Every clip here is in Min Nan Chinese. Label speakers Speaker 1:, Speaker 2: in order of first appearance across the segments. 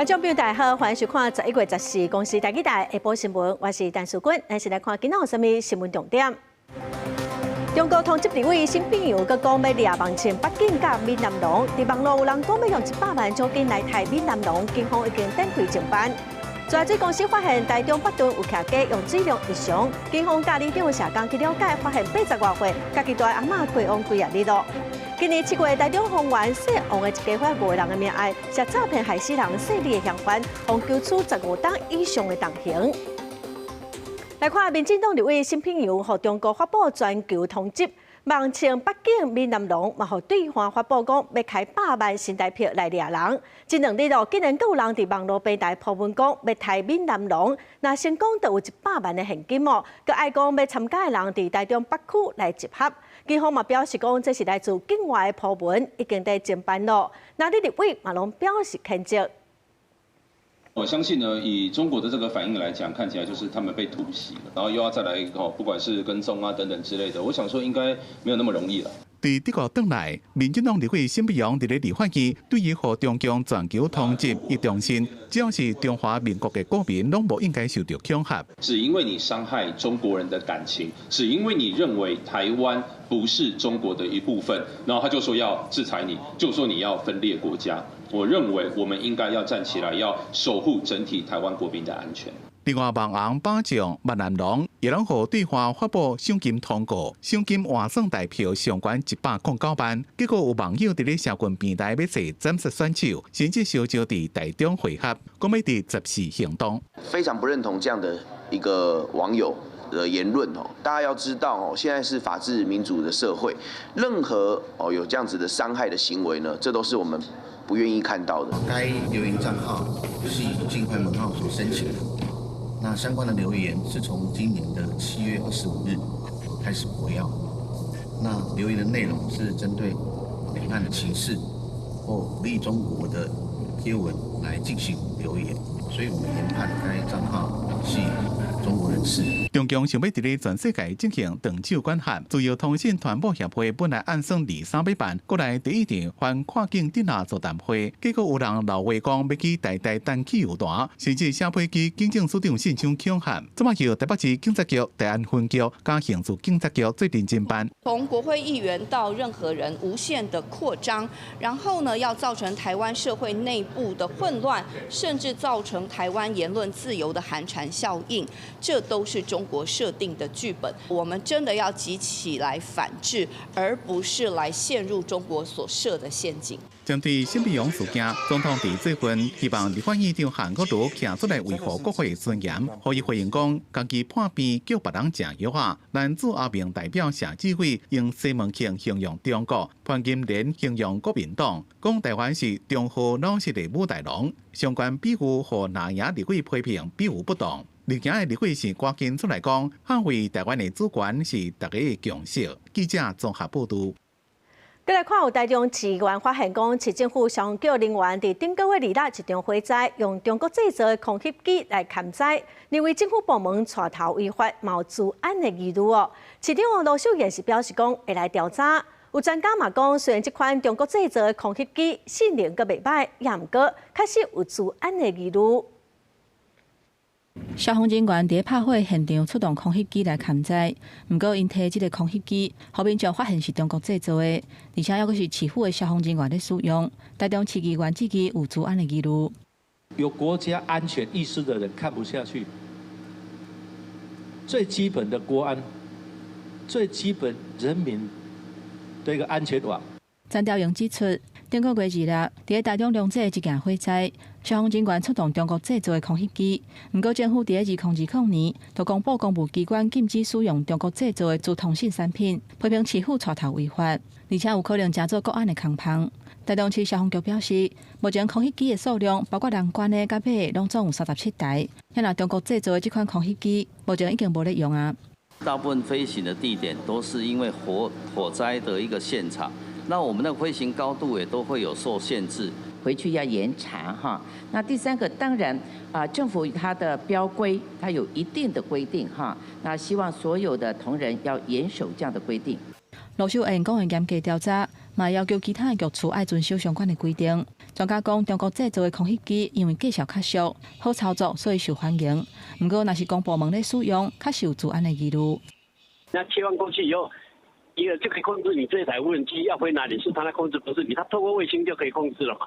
Speaker 1: 觀眾朋友大家好，歡迎收看11月14公視台語台下晡新聞，我是陳淑君。咱先來看今仔有啥物新聞重點。中國通緝立委沈伯洋，閣講欲掠網稱北京佮閩南狼，佇網路有人講欲用100萬獎金來刣閩南狼，警方已經展開偵辦。自來水公司發現台中北屯有徛家用水量異常，警方佮里長社工去了解，發現80外歲，家己蹛的阿嬤過往幾仔日囉。今年7月，台中豐原姓王的一家伙五个人的命案，涉詐騙害死人細膩的嫌犯，予求處15冬以上的重刑。來看民進黨立委沈伯洋，予中國發布全球通緝，網稱北京閩南狼，嘛予對岸發布講欲開百萬新台票來掠人。這2日咯，竟然閣有人佇網路平台 po 文講欲刣閩南狼，若成功就有100萬的現金哦。閣愛講欲參加的人佇台中北區來集合。警方嘛表示講，這是來自境外的 po 文，已經佇偵辦咯。那佇立委嘛攏表示譴責。
Speaker 2: 我相信呢，以中國的這個反應來講，看起來就是他們被突襲了，然後又要再來哦，不管是跟蹤啊等等之類的，我想說應該沒有那麼容易了。
Speaker 3: 佇德國轉來，民進黨立委沈伯洋佇咧立法院對於予中共全球通緝，伊重申，只要是中華民國的國民，攏無應該受到恐嚇。
Speaker 2: 只因為你傷害中國人的感情，只因為你認為台灣不是中國的一部分，然後他就說要制裁你，就說你要分裂國家。我認為我們應該要站起來，要守護整體台灣國民的安全。
Speaker 3: 另外，網紅把將閩南狼也攏予對岸發布賞金通告，賞金換算台票上懸109萬。結果有網友佇咧社群平台欲揣斬殺選手，甚至相招佇台中會合，講欲佇14行動。
Speaker 4: 非常不認同這樣的一個網友的言論哦，大家要知道哦，現在是法治民主的社會，任何哦有這樣子的傷害的行為呢，這都是我們不願意看到的。
Speaker 5: 該留言帳號是以境外門號所申請的，那相關的留言是從今年的7月25日開始活躍。那留言的內容是針對兩岸的情勢或不利中國的貼文來進行留言，所以我們研判該帳號係中國人士。
Speaker 3: 中共想欲佇咧全世界進行長手管轄，自由通訊傳播協會本來按算23欲辦，過來第一場反跨境電腦座談會，結果有人留話講欲去台大擲汽油彈，甚至寫批予警政署長信箱恐嚇。這擺由台北市警察局大安分局佮刑事警察局做陣偵辦。
Speaker 6: 從國會議員到任何人無限的擴張，然後呢，要造成台灣社會內部的混亂，甚至造成台灣言論自由的寒蟬效應，這都是中國設定的劇本。我們真的要集起來反制，而不是來陷入中國所設的陷阱。
Speaker 3: 針對沈伯洋事件，總統佇這份希望立法院長韓國瑜徛出來維護國會的尊嚴，予伊回應講，家己破病叫別人食藥仔。男子阿明代表謝志偉用西門慶形容中國，潘金蓮形容國民黨，講台灣是忠厚老實的武大郎。相關比喻予藍營立委批評比喻不當。綠營的立委是趕緊出來講，捍衛台灣的主權是大家的共識。記者綜合報導。
Speaker 1: 閣來看，有台中市議員發現講，市政府消防局人員佇頂個月2日一場火災，用中國製造的空翕機來勘災，認為政府部門帶頭違法，嘛有資安的疑慮哦。市長盧秀燕是表示講會來調查。有專家嘛講，雖然這款中國製造的空翕機性能閣袂䆀，也毋過確實有資安的疑慮。
Speaker 7: 消防人員佇拍火現場出動空翕機來勘災，毋過𪜶提這个空翕機，予民眾發現是中國製造的，而且猶閣是市府的消防人員咧使用。台中市議員質疑有資安的疑慮。
Speaker 8: 有國家安全意識的人看不下去，最基本的國安，最基本人民的一個安全網。
Speaker 7: 陳調榮指出，頂個月2日，佇台中龍井一件火災，消防人員出動中國製造的空翕機。毋過政府佇2020年就公布公務機關禁止使用中國製造的資通訊產品，批評市府帶頭違法，而且有可能成做國安的空縫。台中市消防局表示，目前空翕機的數量，包括人管的佮買的，攏總有37台。若中國製造的這款空翕機，目前已經無咧用啊。
Speaker 9: 大部分飛行的地點都是因為火災的一個現場。那我們的飛行高度也都會有受限制，
Speaker 10: 回去要嚴查哈。那第三個當然啊，政府它的標規它有一定的規定哈。那希望所有的同仁要嚴守這樣的規定。
Speaker 7: 盧秀燕講會嚴格調查，嘛要求其他的局處愛遵守相關的規定。專家講，中國製造的空翕機因為價數較俗、好操作，所以受歡迎。毋過，若是公部門咧使用，較是有資安的疑慮。
Speaker 11: 那切換過去以後，一個就可以控制你這台無人機要飛哪裡，是它來控制，不是你，它透過衛星就可以控制了嘛。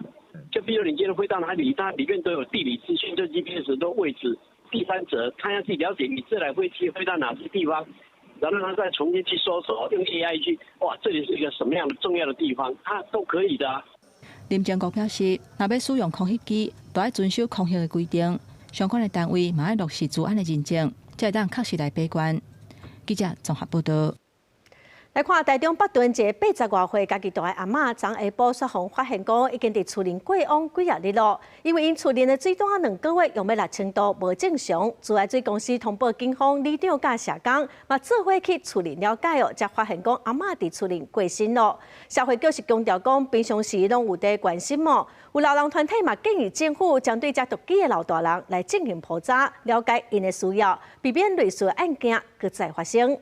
Speaker 11: 就比如你今天飛到哪裡，它裡面都有地理資訊，就 GPS 的位置。第三者他要去了解你這台飛機飛到哪些地方，然後他再重新去搜索，用 AI 去，哇，這裡是一個什麼樣的重要的地方，它都可以的啊。
Speaker 7: 林正國表示，若欲使用空翕機，都愛遵守空翕的規定，相關的單位嘛愛落實資安的認證，才會當確實來把關。記者綜合報道。
Speaker 1: 來看台中北屯一個80外歲家己蹛的阿嬤，昨下晡煞予發現講已經佇厝內過往幾仔日囉。因為𪜶厝內的水單2個月用欲6000度無正常，自來水公司通報警方、里長佮社工，嘛做伙去厝內了解哦，才發現講阿嬤佇厝內過身囉。社會局是強調講，平常時攏有佇關心哦。有老人團體嘛建議政府針對這獨居的老大人來進行普查，了解𪜶的需要，避免類似案件閣再發生。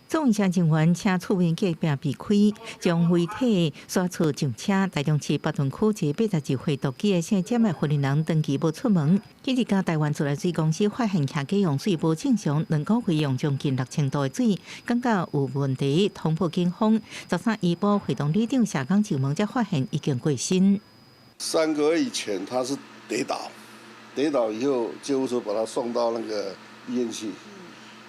Speaker 10: 總醫生人員請厝邊隔壁避開，將遺體徙厝上車。台中市北屯區一個82歲獨居的姓詹的婦人長期無出門，彼日共台灣自來水公司發現徛家用水無正常，2個月用將近6000度的水，感覺有問題，通報警方。13伊波會同里長社工上門，才發現已經過身。
Speaker 12: 3個月以前，他是跌倒，跌倒以後，救護車把他送到那個醫院去。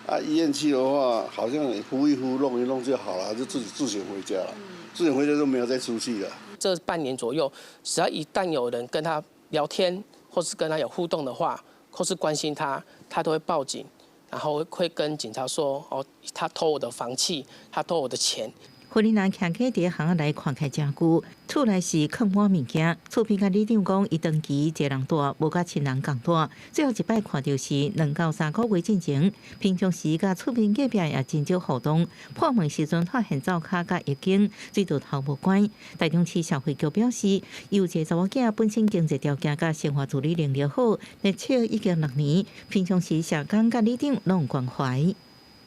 Speaker 12: 啊，醫院去的話，好像你敷一敷、弄一弄就好了，就自己自行回家了。自行回家就沒有再出去了。
Speaker 13: 這半年左右，只要一旦有人跟他聊天，或是跟他有互動的話，或是關心他，他都會報警，然後會跟警察說：哦，他偷我的房契，他偷我的錢。
Speaker 10: 婦人徛家佇巷仔內看起誠久，厝內是囥滿物件。厝邊佮里長講，伊長期一個人蹛，無佮親人仝蹛。最後一擺看著是2到3個月進前，平常時佮厝邊隔壁也真少互動。破門時陣發現灶跤佮浴間水道頭無關。台中市社會局表示，有一個查某囝本身經濟條件佮生活自理能力好，熱笑已經6年，平常時社工佮里長攏關懷。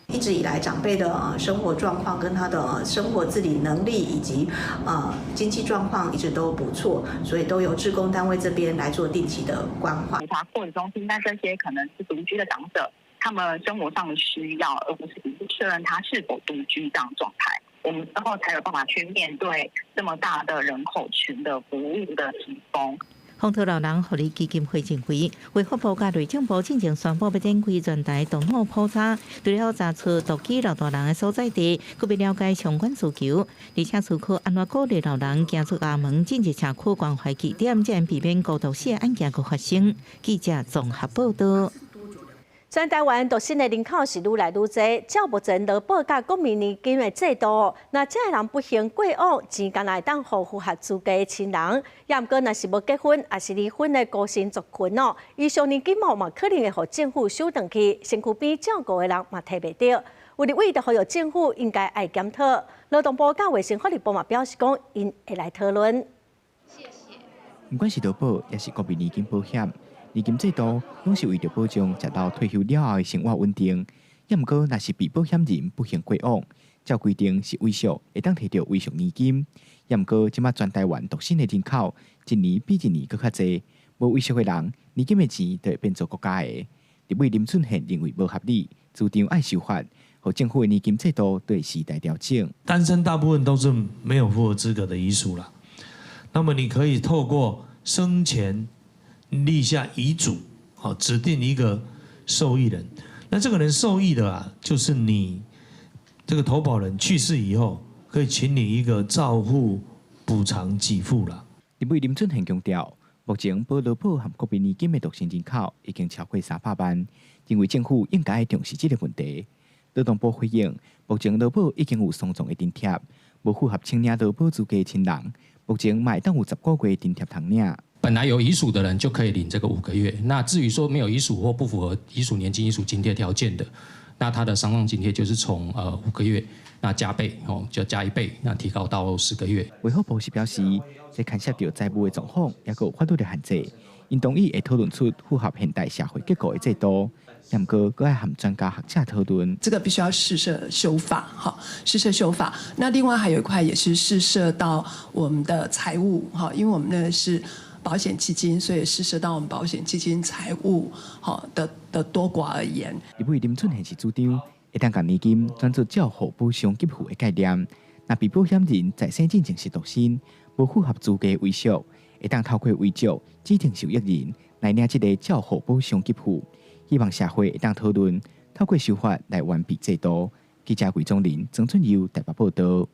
Speaker 14: 一直以來，長輩的生活狀況跟他的生活自理能力以及經濟狀況一直都不錯，所以都由志工單位這邊來做定期的關懷。
Speaker 15: 查護理中心，但這些可能是獨居的長者，他們生活上的需要，而不是確認他是否獨居這樣狀態，我們之後才有辦法去面對這麼大的人口群的服務的提供。
Speaker 10: 風濤老人福利基金會認為，衛福部佮內政部進前宣布欲展開全台動腦普查，除了查出獨居老大人的所在地，閣欲了解相關需求，而且思考按怎鼓勵老人行出家門，進入社區關懷據點，才能避免孤獨死的案件閣發生。記者綜合報道。
Speaker 1: 全台灣獨身的人口是愈來愈濟，照目前勞保佮國民年金的制度，若這个人不幸過往，錢敢若會當予符合資格的親人。也毋過，若是無結婚，抑是離婚的孤身族群哦，遺屬年金嘛可能會予政府收轉去，身軀邊照顧的人嘛提袂著。有立委就呼籲政府應該愛檢討。勞動部佮衛生福利部嘛表示講，𪜶會來討論。
Speaker 16: 毋管是勞保，抑是國民年金保險。年金制度攏是為著保障食到退休了後的生活穩定。抑毋過，若是被保險人不幸過往，照規定是遺屬會當提著遺屬年金。抑毋過，這馬全台灣獨身的人口一年比一年閣較濟，無遺屬的人，年金的錢就會變做國家的。立委林俊憲認為無合理，主張愛修法，予政府的年金制度綴時代調整。
Speaker 17: 單身大部分都是沒有符合資格的遺屬啦。那麼你可以透過生前立下遺囑，好，指定一個受益人。那這個人受益的啊，就是你這個投保人去世以後，可以請你一個照護補償給付啦。
Speaker 16: 立委林俊憲強調，目前保勞保和國民年金的獨身人口已經超過300萬，認為政府應該重視這個問題。勞動部回應，目前勞保已經有雙重的津貼，無符合申領勞保資格的親人，目前嘛會當有10個月津貼通領。
Speaker 18: 本來有遺屬的人就可以領這個5個月，那至於說沒有遺屬或不符合遺屬年金、遺屬津貼條件的，那他的喪葬津貼就是從5個月，那加倍哦，就加一倍，那提高到10個月。
Speaker 16: 衛福部是表示，這牽涉著財務的狀況，抑閣有法律的限制，𪜶同意會討論出符合現代社會結構的制度。毋過，閣愛和專家學者討論。
Speaker 19: 這個必須要事涉修法，哈，事涉修法。那另外還有一塊也是事涉到我們的財務，哈，因為我們那個是保險基金，所以事涉到我們保險基金財務，哈的多寡而言。
Speaker 16: 立委林俊憲是主張，會當共年金轉做照護補償給付的概念。若被保險人在生進前是獨身，無符合資格遺屬，會當透過遺囑指定受益人來領這个照護補償給付。希望社會會當討論，透過修法來完備制度。記者魏宗林、曾俊佑台北報導。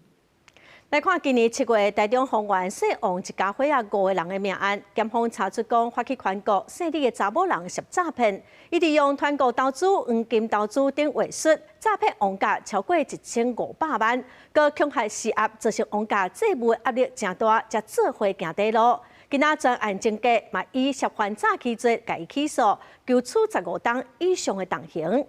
Speaker 1: 來看今年7月，台中豐原姓王一家伙仔五个人的命案，檢方查出講發起團購姓李的查某人涉詐騙，伊利用團購投資、黃金投資等話術，詐騙王家超過1500萬，閣恐嚇施壓，造成王家債務壓力誠大，才做伙行短路。今仔專案偵結嘛以涉犯詐欺罪共伊起訴，求處15冬以上的重刑。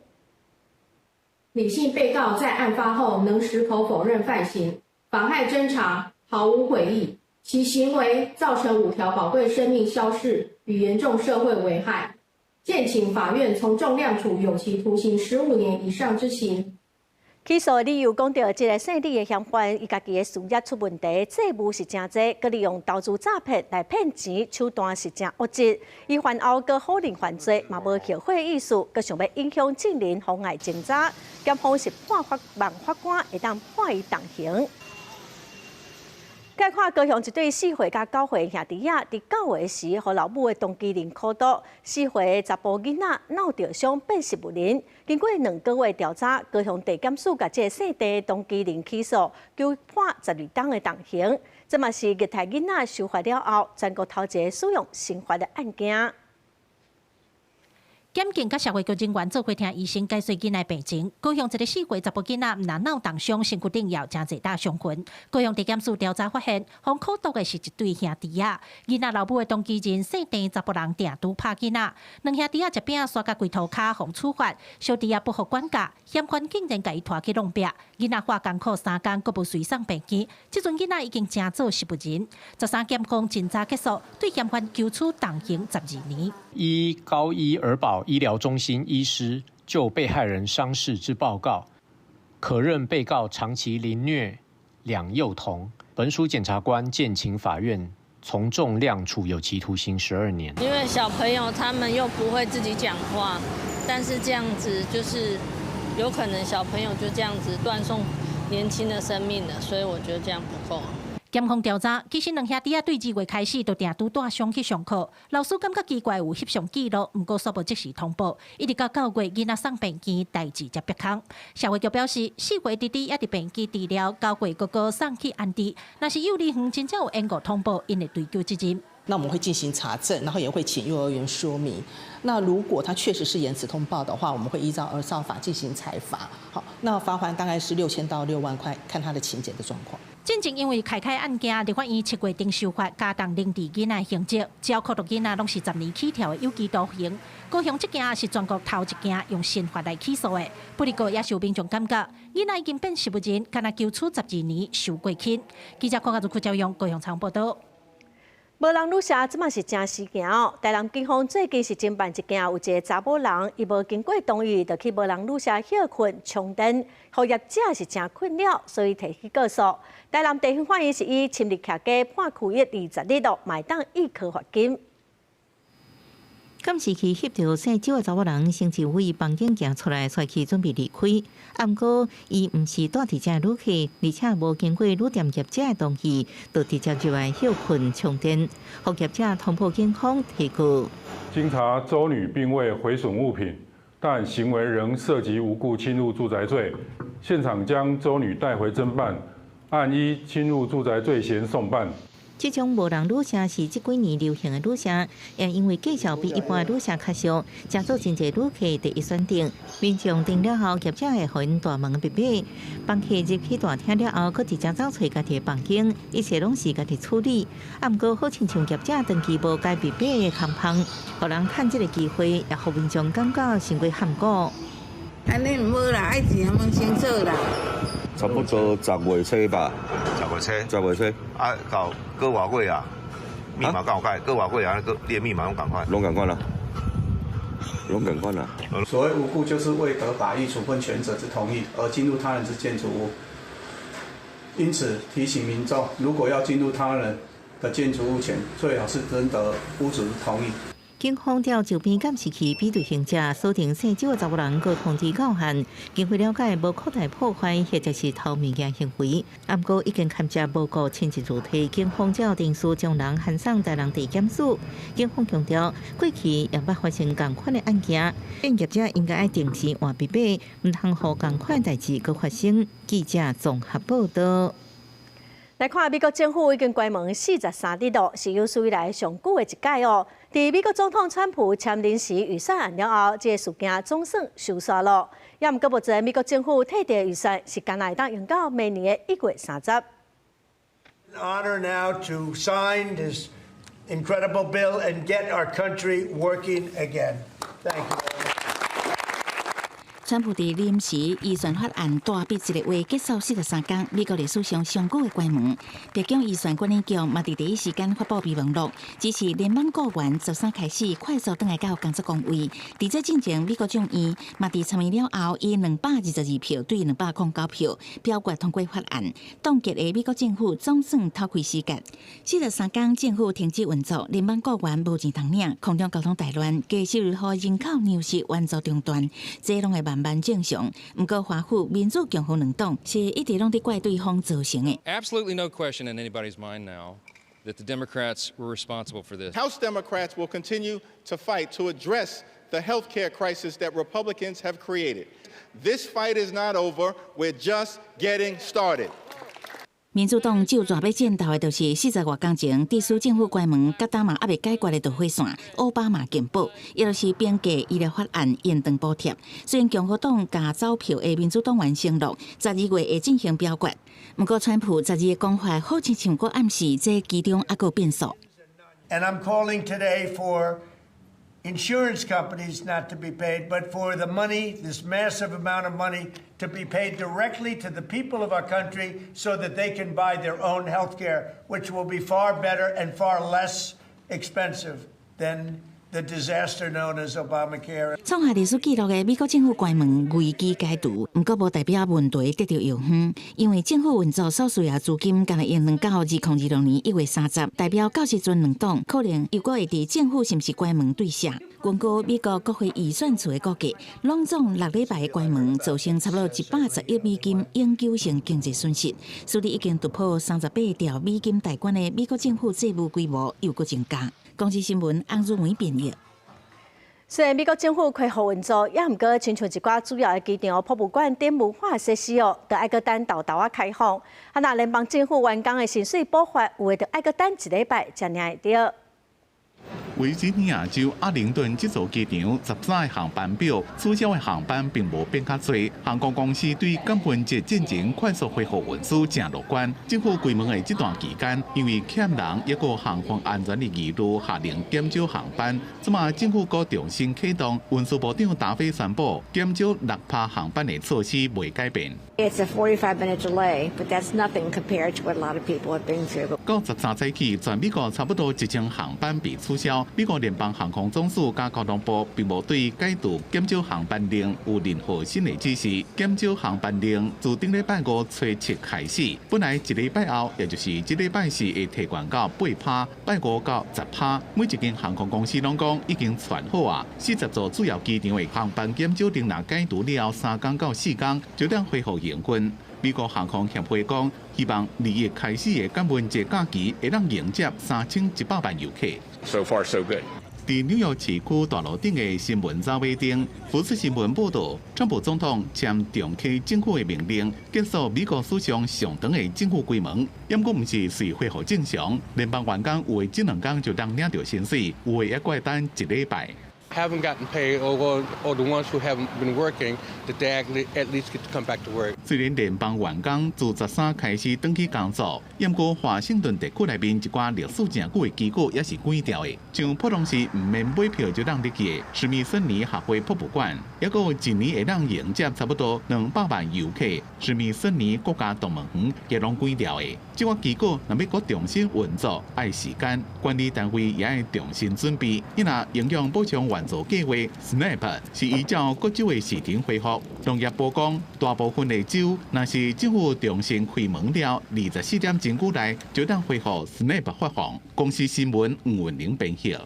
Speaker 20: 李姓被告在案發後能矢口否認犯行，妨害偵查，毫無悔意，其行為造成5條寶貴生命消逝與嚴重社會危害，建請法院從重量處有期徒刑15年以上之刑。
Speaker 1: 起訴的理由講到，這个姓李的嫌犯，伊家己的事業出問題，債務是誠濟，閣利用投資詐騙來騙錢，手段是誠惡質。伊犯後閣否認犯罪，嘛無後悔意思，閣想欲影響證人妨礙偵查，檢方是判法望法官會當判伊重刑。來看高雄一對4歲佮9歲兄弟仔，佇9月時，予老母的同居人苦毒，4歲的查埔囡仔腦著傷變植物人。經過2個月調查，高雄地檢署共這个姓鄭的同居人起訴，求判12冬的重刑。這嘛是虐待囡仔受罰了後，全國頭一个使用刑罰的案件。
Speaker 21: 檢警佮社會局人員做伙聽醫生解說囡仔病情。高雄一个4歲查埔囡仔，毋但腦凍傷，身軀頂也有誠濟搭傷痕。高雄地檢署調查發現，予苦毒的是一對兄弟仔。囡仔老母的同居人姓鄭查埔人定拄拍囡仔，兩兄弟仔食餅捒共規塗跤，予處罰。小弟仔不服管教，嫌犯竟然共伊拖去弄壁。囡仔化艱苦3工，閣無隨送病院。這陣囡仔已經成做植物人。13檢控偵查結束，對嫌犯求處重刑12年。
Speaker 22: 依高一兒保醫療中心醫師就被害人傷勢之報告，可認被告長期凌虐兩幼童。本署檢察官建請法院從重量處有期徒刑12年。
Speaker 23: 因為小朋友他們又不會自己講話，但是這樣子就是有可能小朋友就這樣子斷送年輕的生命了，所以我覺得這樣不夠。
Speaker 21: 檢控調查，其實兩兄弟仔對2月開始就定拄帶傷去上課，老師感覺奇怪有翕相記錄，毋過煞無即時通報，一直到9月囡仔送病院，代誌才煏空。社會局表示，4歲弟弟猶佇病院治療，9月哥哥送去安置。若是幼兒園真正有延誤通報，𪜶會追究責任。
Speaker 24: 那我們會進行查證，然後也會請幼兒園說明。那如果他確實是延遲通報的話，我們會依照兒少法進行裁罰。好，那罰鍰大概是6000到6萬塊，看他的情節的狀況。
Speaker 21: 進前因為凱凱案件，立法院7月頂修法加重凌遲囡仔刑責，只要苦毒囡仔攏是10年起跳的有期徒刑。高雄這件是全國頭一件用刑法來起訴的，不過也是有民眾感覺，囡仔已經變植物人，敢若求處12年，傷過輕。記者鄺家如、柯昭勇高雄採訪報導。
Speaker 1: 無人旅社這馬是誠時行哦。台南警方最近是偵辦一件，有一个查某人，伊無經過同意，就去無人旅社歇睏充電，予業者是誠困擾，所以提起告訴。台南地方法院是以侵入徛家判拘役20日咯，嘛會當易科罰金。
Speaker 10: 監視器翕著姓周的查某人，先佇位房間行出來，出去準備離開。啊，毋過伊毋是蹛佇遮的旅客，而且無經過旅店業者的同意，就直接入來歇睏充電，予業者通報警方提告。
Speaker 25: 經查周女並未毀損物品，但行為仍涉及無故侵入住宅罪，現場將周女帶回偵辦，按依侵入住宅罪嫌送辦。
Speaker 10: 這種無人旅社是這幾年流行的旅社，也因為價錢比一般的旅社較俗，成做真濟旅客第一選擇。民眾訂了後，業者會予𪜶大門密碼，房客入去大廳了後，閣直接走揣家己的房間，一切攏是家己處理。啊，毋過好親像業者長期無改密碼的空芳，予人趁這个機會，也予民眾感覺傷過譀古。
Speaker 26: 按呢毋好啦，愛一問清楚啦。
Speaker 27: 差不多10月初吧。
Speaker 28: 10月初。
Speaker 27: 10月初。
Speaker 28: 啊，到過偌月啊？密碼敢有改？過偌月啊？閣你的密碼攏仝款？
Speaker 27: 攏仝款啦。攏仝款啊。
Speaker 2: 所謂無故，就是未得法律處分權者之同意而進入他人之建築物。因此提醒民眾，如果要進入他人的建築物前，最好是徵得屋主同意。
Speaker 10: 警方調周邊監視器比對行跡，鎖定姓周的查某人，閣通知到案。經過了解，無擴大破壞或者是偷物件行為，毋過已經牽涉無故侵入主體，警方才定數將人函送台南地檢署。警方強調，過去也捌發生仝款的案件，店業者應該愛定時換密碼，毋通予仝款代誌閣發生。記者綜合報道。
Speaker 1: 來看美國政府已經關門43日咯，是有史以來上久的一屆哦。佇美國總統川普簽臨時預算案了後，這个事件總算收煞咯。也毋過目前美國政府退掉預算是干焦會當用到明年的1月30。
Speaker 3: Honor now to sign this incredible bill and get our country working again. Thank you.
Speaker 4: 川普佇臨時預算法案大筆一個月結束43工，美國歷史上上久的關門。白宮預算管理局嘛佇第一時間發布備忘錄，指示聯邦僱員13開始快速轉來到工作崗位。佇這進前，美國眾院嘛佇參議了後，以222票對209票表決通過法案，凍結的美國政府總算透氣時間。43工政府停止運作，聯邦僱員無錢通領，空中交通大亂，加州予人口糧食援助中斷，這攏會慢慢正常。毋過華府民主共和兩黨是一直攏佇怪對方造成的。
Speaker 5: Absolutely no question in anybody's mind now that the Democrats were responsible for this.
Speaker 6: House Democrats will continue to fight to address the health care crisis that Republicans have created. This fight is not over. We're just getting started.
Speaker 4: 民主黨就熱欲戰鬥的，就是40外工前，致使政府關門，佮今嘛猶未解決的導火線——奧巴馬健保，也就是病假醫療法案延長補貼。雖然共和黨共走票的民主黨員承諾，12月會進行表決，毋過川普12的講話，好親像閣暗示這其中猶閣有變數。
Speaker 3: And I'm calling today for insurance companies not to be paid, but for the money, this massive amount of money, to be paid directly to the people of our country so that they can buy their own health care, which will be far better and far less expensive than the disaster known as Obamacare.
Speaker 4: 創下歷史紀錄的美國政府關門危機解除，毋過無代表問題得著藥方，因為政府運作所需要資金，干焦會用到2026年1月30，代表到時陣兩黨可能又閣會佇政府是毋是關門對射。根據美國國會預算處的估計，攏總6禮拜的關門，造成差不多110億美金永久性經濟損失，使得已經突破38兆美金大關的美國政府債務規模又閣增加。公視新聞翁如梅編譯。
Speaker 1: 雖然美國政府恢復運作，也毋過親像一寡主要的機場、博物館等文化設施哦，都愛閣等沓沓仔開放。啊，若聯邦政府員工的薪水補發，有的就愛閣等一禮拜才領會著。
Speaker 8: 維吉尼亞州阿靈頓這座機場13个航班表取消的航班並無變較濟，航空公司對感恩節進前快速恢復運輸誠樂觀。政府關門的這段期間，因為欠人抑閣航空安全的疑慮，下令減少航班。這馬政府閣重新啟動，運輸部長達飛宣布減少6%航班的措施未改變。
Speaker 9: It's a 45-minute delay, but that's nothing compared to what a lot of people have been through.
Speaker 8: 到13早起，全美國差不多1000航班被取消。美國聯邦航空總署佮交通部並無對解除減少航班令有任何新的指示。減少航班令自頂禮拜五初七開始，本來一禮拜後，也就是這禮拜四會提懸到8趴，拜五到10趴。每一間航空公司攏講已經傳好啊。40座主要機場的航班減少令若解除了後，3工到4工就當恢復營運。美國航空協會講，希望2月開始的感恩節假期會當迎接3100萬遊客。
Speaker 11: So far, so good.
Speaker 8: 佇紐約市區大樓頂的新聞走馬燈，福斯新聞報導，川普總統簽重啟政府的命令，結束美國史上上長的政府關門。毋過毋是隨恢復正常，聯邦員工有的這兩工就當領著薪水，有的猶閣愛等一禮拜。
Speaker 6: Haven't gotten paid, or the ones who haven't been working, that they at least get to come back to work.
Speaker 8: 雖然聯邦員工自13開始轉去工作，毋過華盛頓地區內面一寡歷史誠久的機構也是關掉的，像普通時毋免買票就當入去的史密森尼學會博物館，抑閣有一年會當迎接差不多200萬遊客，史密森尼國家動物園也攏關掉的。這款機構若欲閣重新運作，愛時間，管理單位也愛重新準備。伊若營養補充援助計劃 SNAP 是依照各州的市場恢復。農業部講，大部分的州若是政府重新開門了，24點鐘以內就當恢復 SNAP 發放。公視新聞吳文玲編譯。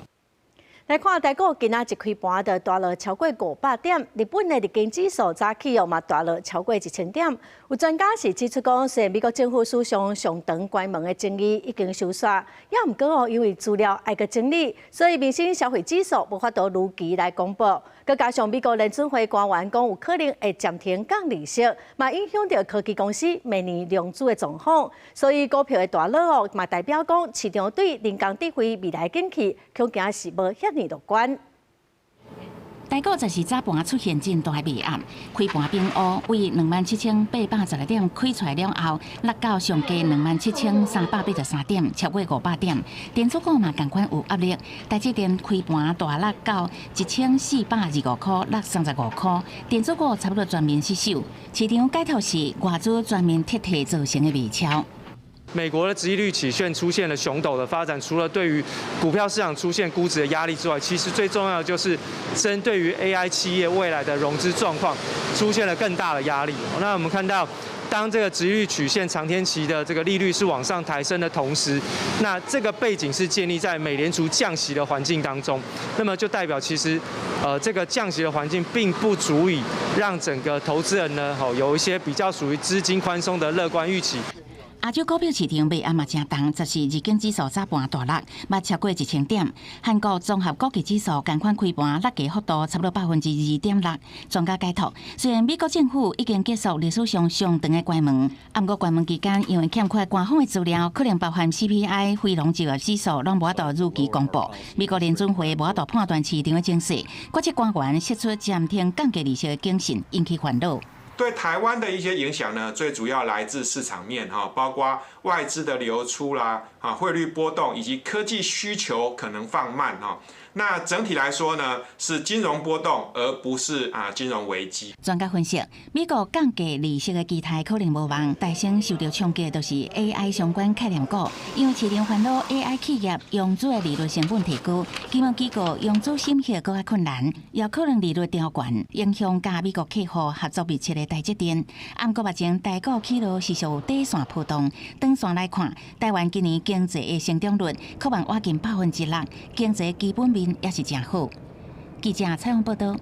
Speaker 1: 來看台股今仔一開盤就大落超過500點，日本的日經指數早起哦嘛大落超過1000點。有專家是指出講，雖然美國政府史上上長關門的爭議已經收煞，也毋過哦，因為資料愛閣整理，所以民生消費指數無法度如期來公布。閣加上美國聯準會官員講有可能會暫停降利息，嘛影響著科技公司明年融資的狀況，所以股票的大落哦，嘛代表講市場對人工智慧未來景氣恐驚是無遐爾樂觀。
Speaker 4: 台股十四早盤出現真大賣壓，開盤變烏為27,810點開出來了後，落到上低27,383點，超過500點。電子股嘛仝款有壓力，台積電開盤大落到1425塊，落35塊。電子股差不多全面失守，市場解讀是外資全面撤退造成的賣超。
Speaker 7: 美國的殖利率曲線出現了熊斗的發展，除了對於股票市場出現估值的壓力之外，其實最重要的就是針對於 AI 企業未來的融資狀況出現了更大的壓力。那我們看到，當這個殖利率曲線長天期的這個利率是往上抬升的同時，那這個背景是建立在美聯儲降息的環境當中，那麼就代表其實，這個降息的環境並不足以讓整個投資人呢，有一些比較屬於資金寬鬆的樂觀預期。
Speaker 4: 亞洲股票市場賣壓嘛誠重，十四日經指數早盤大落，嘛超過1000點。韓國綜合國際指數仝款開盤落價幅度差不多2.6%。專家解讀，雖然美國政府已經結束歷史上上長的關門，啊，毋過關門期間因為欠缺官方的資料，可能包含 CPI、非農就業指數攏無法度如期公布。美國聯準會無法度判斷市場的情勢，決策官員釋出暫停降低利息的警訊，引起煩惱。
Speaker 11: 對台灣的一些影響呢，最主要來自市場面哈，包括外資的流出啦，啊匯率波動以及科技需求可能放慢哈。那整體來說呢，是金融波動，而不是啊金融危機。
Speaker 4: 專家分析，美國降低利息的期待可能無望，大先受著衝擊，就是 AI 相關概念股，因為市場煩惱 AI 企業融資的利率成本提高，金融機構融資審核閣較困難，也可能利率調懸，影響佮美國客戶合作密切的台積電。毋過目前台股起落是屬短線波動，長線來看，台灣今年經濟的成長率可望倚近6%，經濟基本面也是誠好。記者採訪報導。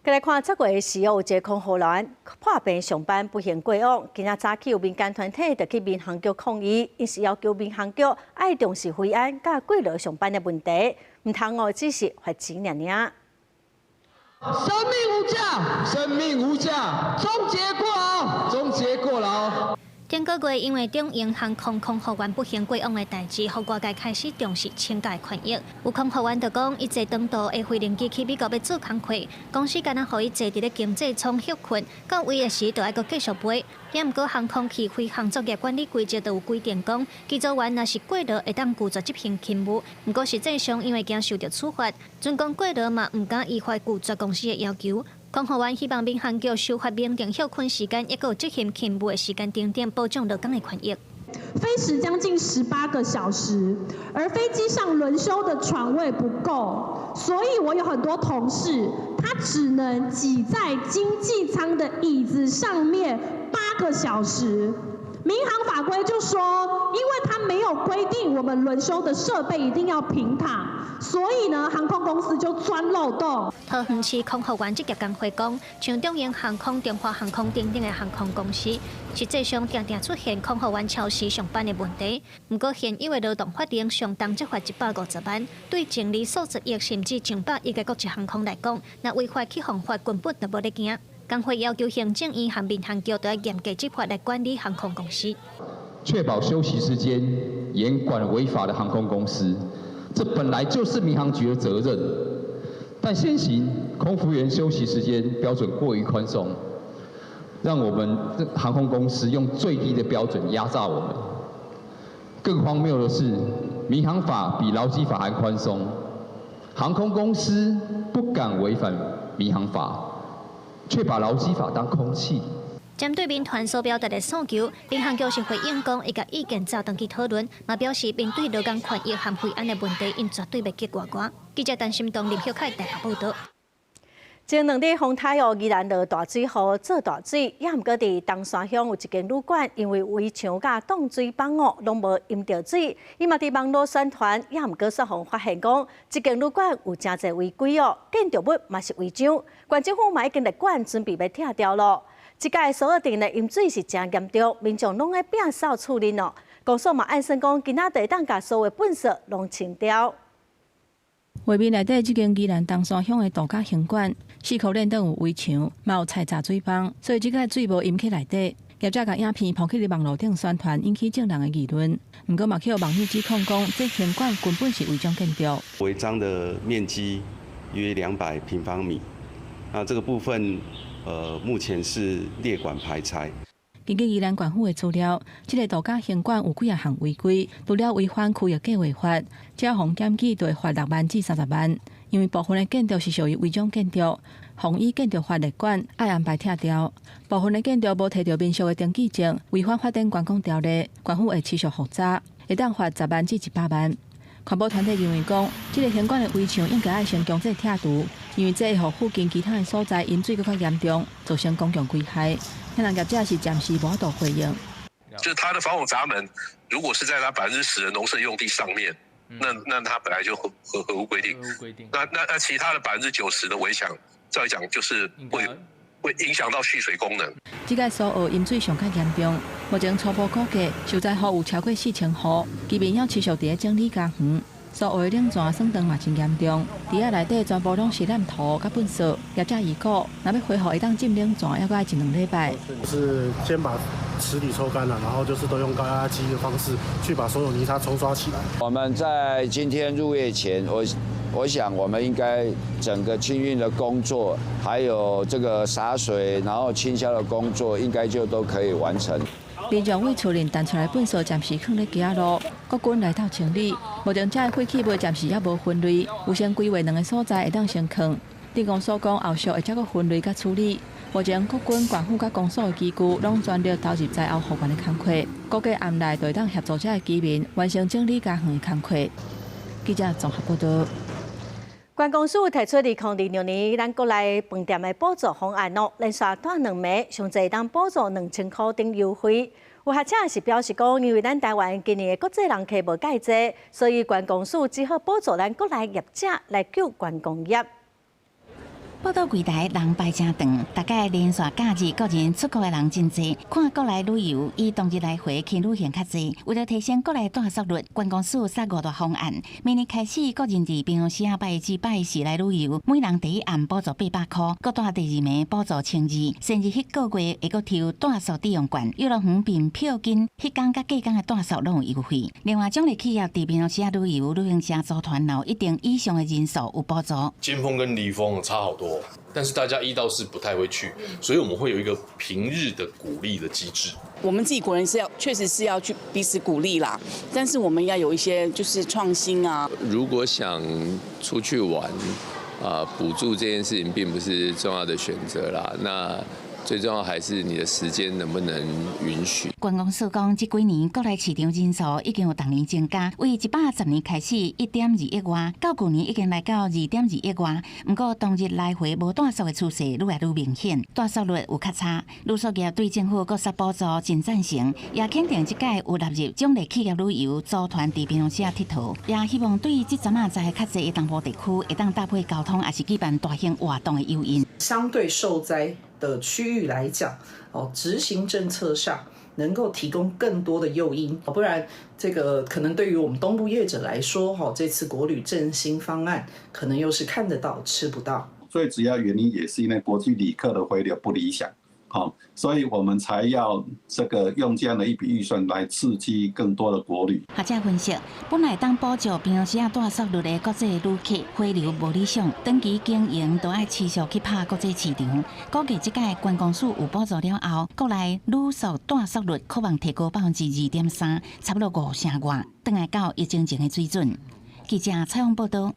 Speaker 1: 來看這月時有一個空服員破病上班不幸過往，今仔早起有民間團體就去民航局抗議，𪜶是要求民航局愛重視飛安佮過勞上班的問題，毋通哦只是罰錢爾爾。
Speaker 12: 生命無價，生命無價，終結過勞，終結過勞。
Speaker 13: 頂個月因為長榮航空空服員不幸過往的代誌，予外界開始重視請假權益。有空服員就講，伊坐長途的飛行機去美國欲做工課，公司干焦予伊坐佇咧經濟艙歇睏，到位的時就愛閣繼續飛。也毋過航空器飛行作業管理規則就有規定講，機組員若是過勞會當拒絕執行勤務。毋過實際上因為驚受著處罰，準講過勞嘛毋敢依法拒絕公司的要求。空服員希望民航局修法明定歇睏時間，抑閣有執行勤務的時間等等，保障勞工的權益。
Speaker 20: 飛時將近18個小時，而飛機上輪休的床位不夠，所以我有很多同事，他只能擠在經濟艙的椅子上面8個小時。民航法規就說，因為他沒有規定我們輪休的設備一定要平躺，所以呢，航空公司就鑽漏洞。
Speaker 13: 桃園市空服員職業工會講，像長榮航空、中華航空等等的航空公司，實際上定定出現空服員超時上班的問題。毋過現有的勞動法令上重則罰150萬，對淨利數十億甚至上百億的國際航空來講，若違法去予罰，根本就無咧驚。工會要求行政院和民航局都要嚴格執法來管理航空公司，
Speaker 14: 確保休息時間，嚴管違法的航空公司，這本來就是民航局的責任。但現行空服員休息時間標準過於寬鬆，讓我們航空公司用最低的標準壓榨我們。更荒謬的是，民航法比勞基法還寬鬆，航空公司不敢違反民航法，卻把勞基法當空氣。
Speaker 13: 針對民團所表達的訴求，民航局是回應講，會共意見早轉去討論，嘛表示面對勞工權益和維安的問題，𪜶絕對袂激外外。記者陳心東、林曉凱台北報導。
Speaker 1: 前兩日風颱哦，宜蘭落大水雨做大水，也毋過佇東山鄉有一間旅館，因為圍牆佮擋水板哦，攏無淹著水。伊嘛佇網路宣傳，也毋過煞予發現講，這間旅館有誠濟違規哦，建築物嘛是違章，縣政府嘛已經列管準備欲拆掉囉。這擺蘇澳鎮的淹水是誠嚴重，民眾攏咧摒掃厝內哦。公所嘛按算講，今仔日會當共所有糞埽攏清掉。
Speaker 15: 畫面內底這間宜蘭東山鄉的度假行館，四箍連頂有圍牆，嘛有菜閘水枋，所以這擺水無淹去內底。業者共影片 PO 去佇網路頂宣傳，引起眾人的議論。毋過嘛去予網友指控講，這行館根本是違章建築。
Speaker 16: 違章的面積約200平方米，那這個部分，目前是列管排拆。
Speaker 15: 根據宜蘭縣府的資料，這个度假行館有幾仔項違規，除了違反區域計畫法，只要予檢舉就會罰6萬至30萬。因為部分的建築是屬於違章建築，予依建築法列管愛安排拆掉。部分的建築無提著民宿的登記證，違反發展觀光條例，縣府會持續復查，會當罰10萬至100萬。環保團體認為講，這个行館的圍牆應該愛先強制拆除，因為這會予附近其他的所在淹水閣較嚴重，造成公共危害。遐人業者是暫時無法度回應。
Speaker 17: 就是它的防洪閘門，如果是在它10%的農舍用地上面，那它本來就合乎規定。
Speaker 7: 規定。
Speaker 17: 那其他的90%的圍牆，照理講就是會影響到蓄水功能。
Speaker 15: 這擺蘇澳淹水上較嚴重，目前初步估計受災戶有超過4000戶，居民猶持續佇咧整理家園。蘇澳的冷泉損斷嘛真嚴重，佇遐內底全部攏是爛塗佮糞埽。業者預估，若欲恢復會當浸冷泉，猶閣愛一兩禮拜。
Speaker 18: 是先把池底抽乾了，然後就是都用高壓機的方式去把所有泥沙沖刷起來。
Speaker 19: 我們在今天入夜前，我想我們應該整個清運的工作，還有這個灑水，然後清消的工作，應該就都可以完成。
Speaker 15: 民眾對厝內彈出來糞埽暫時囥佇街仔路，國軍來鬥清理。目前這个廢棄物暫時猶無分類，有先規劃兩个所在會當先囥。鎮公所講後續會再閣分類佮處理。目前國軍、縣府佮公所的機具攏全力投入災後復原的工課，估計暗內就會當協助這个居民完成整理家園的工課。記者綜合報導。
Speaker 1: 觀光署提出2026年咱國內飯店的補助方案哦，連續帶兩暝，上濟當補助2000箍等優惠。有學者是表示講，因為咱台灣今年的國際人客無蓋濟，所以觀光署只好補助咱國內業者來救觀光業。
Speaker 4: 報到櫃台人排誠長，逐擺連續假日個人出國的人真濟，看國內旅遊以當日來回輕旅行較濟。為著提升國內住宿率，觀光署殺五大方案。明年開始，個人佇平常時拜一至拜四來旅遊，每人第一暗補助800箍，閣住第二暝補助1200，甚至彼個月會閣抽住宿抵用券、遊樂園憑票金，彼工佮隔工的住宿攏有優惠。另外，獎勵企業佇平常時旅遊，旅行社組團有一定以上的人數有補助。
Speaker 20: 尖峰跟離峰差好多。但是大家一到四不太會去，所以我們會有一個平日的鼓勵的機制。
Speaker 21: 我們自己國人是要，確實是要去彼此鼓勵啦，但是我們要有一些就是創新啊。
Speaker 22: 如果想出去玩，啊，補助這件事情並不是重要的選擇啦。那最重要還是你的時間能不能允許。
Speaker 4: 觀光署講，這幾年國內市場人數已經有逐年增加，為110年開始1.2億外，到舊年已經來到2.2億外。毋過當日來回無住宿的趨勢愈來愈明顯，住宿率有較差。旅宿業對政府閣殺補助真贊成，也肯定這擺有納入獎勵企業旅遊組團佇平常時𨑨迌，也希望對這陣仔災較濟的東部地區會當搭配交通，抑是舉辦大型活動的誘因。
Speaker 23: 相對受災的區域來講，哦，執行政策上能夠提供更多的誘因，不然這個可能對於我們東部業者來說，哈，這次國旅振興方案可能又是看得到吃不到。
Speaker 8: 最主要原因也是因為國際旅客的回流不理想，好，所以我們才要這個用這樣的一筆預算來刺激更多的國旅。
Speaker 4: 學者分析，本來當補助平常時仔住宿率的國際旅客回流無理想，長期經營都愛持續去拍國際市場。估計這擺觀光署有補助了後，國內旅宿住宿率可望提高2.3%，差不多五成外，轉來到疫情前的水準。記者採訪報導。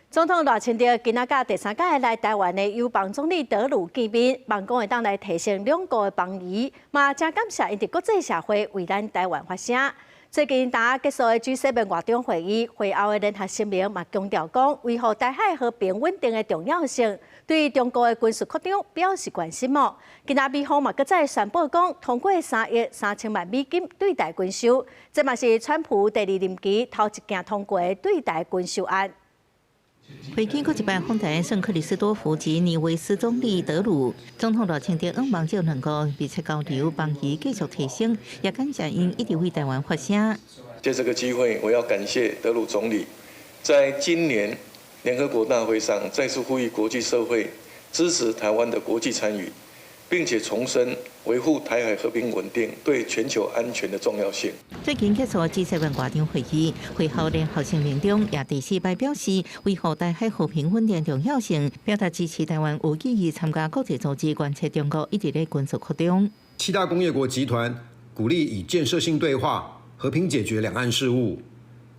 Speaker 1: 總統賴清德今仔佮第三擺來台灣的友邦總理德魯見面，望講會當來提升兩國的邦誼，嘛誠感謝𪜶佇國際社會為咱台灣發聲。最近剛結束的 G7 外長會議，會後的聯合聲明嘛強調講，維護台海和平穩定的重要性，對中國的軍事擴張表示關心哦。今仔美方嘛閣再宣布講，通過3億3千萬美金對台軍售，這嘛是川普第二任期頭一件通過的對台軍售案。
Speaker 4: 飛機閣一擺訪台聖克里斯多福及尼維斯總理德魯，總統賴清德向望借兩國密切交流，邦誼繼續提升，也感謝𪜶一直為台灣發聲。
Speaker 2: 借這個機會，我要感謝德魯總理，在今年聯合國大會上再次呼籲國際社會支持台灣的國際參與，並且重申維護台海和平穩定對全球安全的重要性。
Speaker 4: 最近結束 G7 外長會議，會後聯合聲明中也第四擺表示維護台海和平穩定重要性，表達支持台灣有意義參加國際組織，關切中國一直咧軍事擴張。
Speaker 5: 七大工業國集團鼓勵以建設性對話和平解決兩岸事務，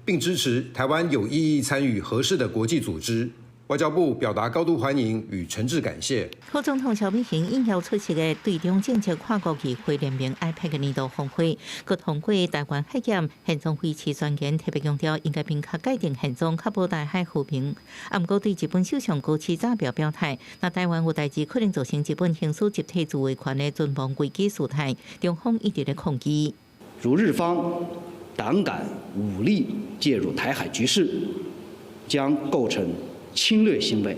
Speaker 5: 並支持台灣有意義參與合適的國際組織。外交部表達高度歡迎與誠摯感謝。
Speaker 4: 副總統蕭美琴應邀出席的對中政策跨國議會聯盟 IPAC 年度峰會，閣通過台灣海峽現狀維持宣言，特別強調應該明確界定現狀，確保台海和平。啊，毋過對日本首相高市早苗表態，若台灣有代誌可能造成日本行使集體自衛權的存亡危機事態，中方一直咧抗議。
Speaker 10: 如日方膽敢武力介入台海局勢，將構成侵略行為，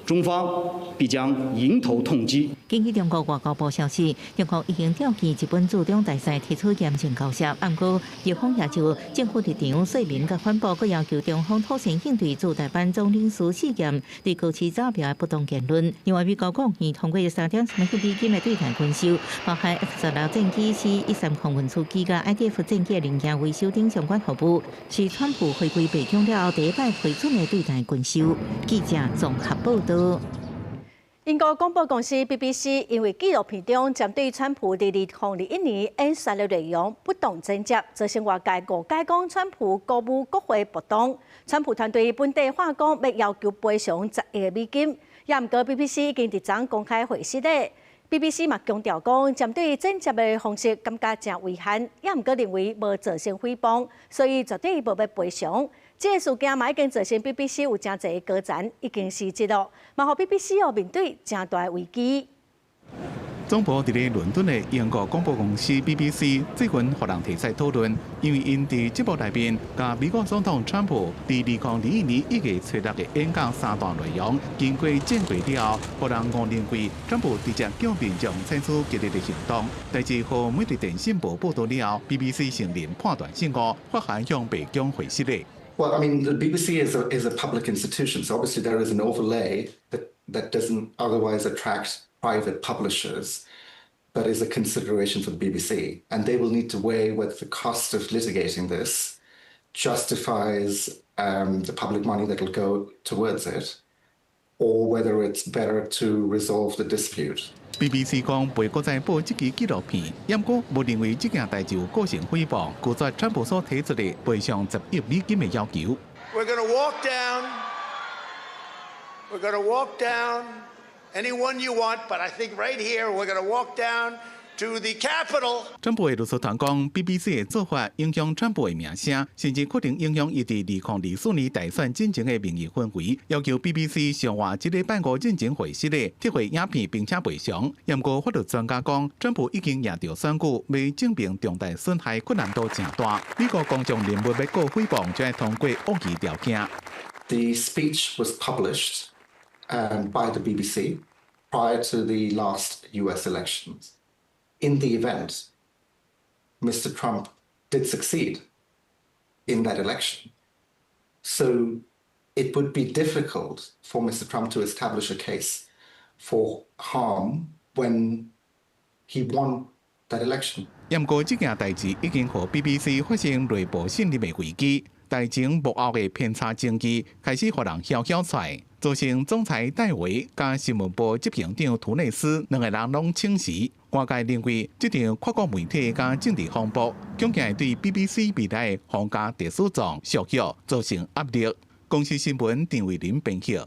Speaker 10: 中方必將迎頭痛擊。
Speaker 4: 根據中國外交部消息，中國已經調去日本駐中大使提出嚴正交涉，毋過日方也就政府立場說明佮反駁，閣要求中方妥善應對駐台灣總領事事件對高市早苗的不當言論。另外，美國國會通過3.3億美金的對台軍售，包含 F 十六戰機、C-130運輸機佮 IDF 戰機零件維修等相關服務，是川普回歸白宮了後第一擺批准的對台軍售。記者綜合報道。
Speaker 1: 英國廣播公司 BBC 因為紀錄片中針對川普佇2021年演說的內容不當剪接，造成外界誤解講川普鼓舞國會暴動。川普團隊本地話講欲要求賠償10億美金，也毋過 BBC 已經佇昨公開回釋咧。BBC 嘛強調講，針對剪接的方式感覺誠遺憾，也毋過認為無造成誹謗，所以絕對無欲賠償。這個事件嘛已經造成 BBC 有誠濟高層已經辭職囉，嘛予 BBC 哦面對誠大危機。
Speaker 8: 總部佇咧倫敦的英國廣播公司 BBC 最近予人提出討論，因為𪜶佇節目內面，共美國總統川普佇2021年1月初六的演講三段內容，經過剪過了後，予人誤認為川普直接叫民眾採取激烈的行動。代誌予每日電訊報報導了後，BBC 承認判斷失誤，發函向白宮回釋的。
Speaker 24: Well, I mean, the BBC is a public institution, so obviously there is an overlay that doesn't otherwise attract private publishers, but is a consideration for the BBC. And they will need to weigh whether the cost of litigating this justifies the public money that will go towards it, or whether it's better to resolve the dispute.
Speaker 8: BBC 講袂閣再播這支紀錄片，毋過無認為這件代誌有構成誹謗，拒絕川普所提出的賠償10億美金的要求。
Speaker 3: We're going to walk down. We're going to walk down anyone you want, but I think right here we're going to walk down to the Capitol.
Speaker 8: 川普的律師團講，BBC 的做法影響川普的名聲，甚至可能影響伊佇2024年大選進前的民意氛圍，要求 BBC 上晏這禮拜五進前回釋的撤回影片並且賠償。毋過法律專家講，川普已經贏著選舉，欲證明重大損害困難度誠大。美國公眾人物欲告誹謗，就愛通過惡意條件。
Speaker 24: The speech was published by the BBC prior to the last US elections. In the event, Mr. Trump did succeed in that election. So it would be difficult for Mr. Trump to establish a case for harm when he won that election.
Speaker 8: 毋過這件代誌已經予 BBC 發生內部信任的危機，台前幕後的偏差證據開始予人囂囂出來，造成總裁戴維佮新聞部執行長圖內斯兩個人攏請辭。外界認為這場跨國媒體佮政治風波，恐驚會對 BBC 未來的皇家特殊狀續約造成壓力。公視新聞陳慧琳編譯。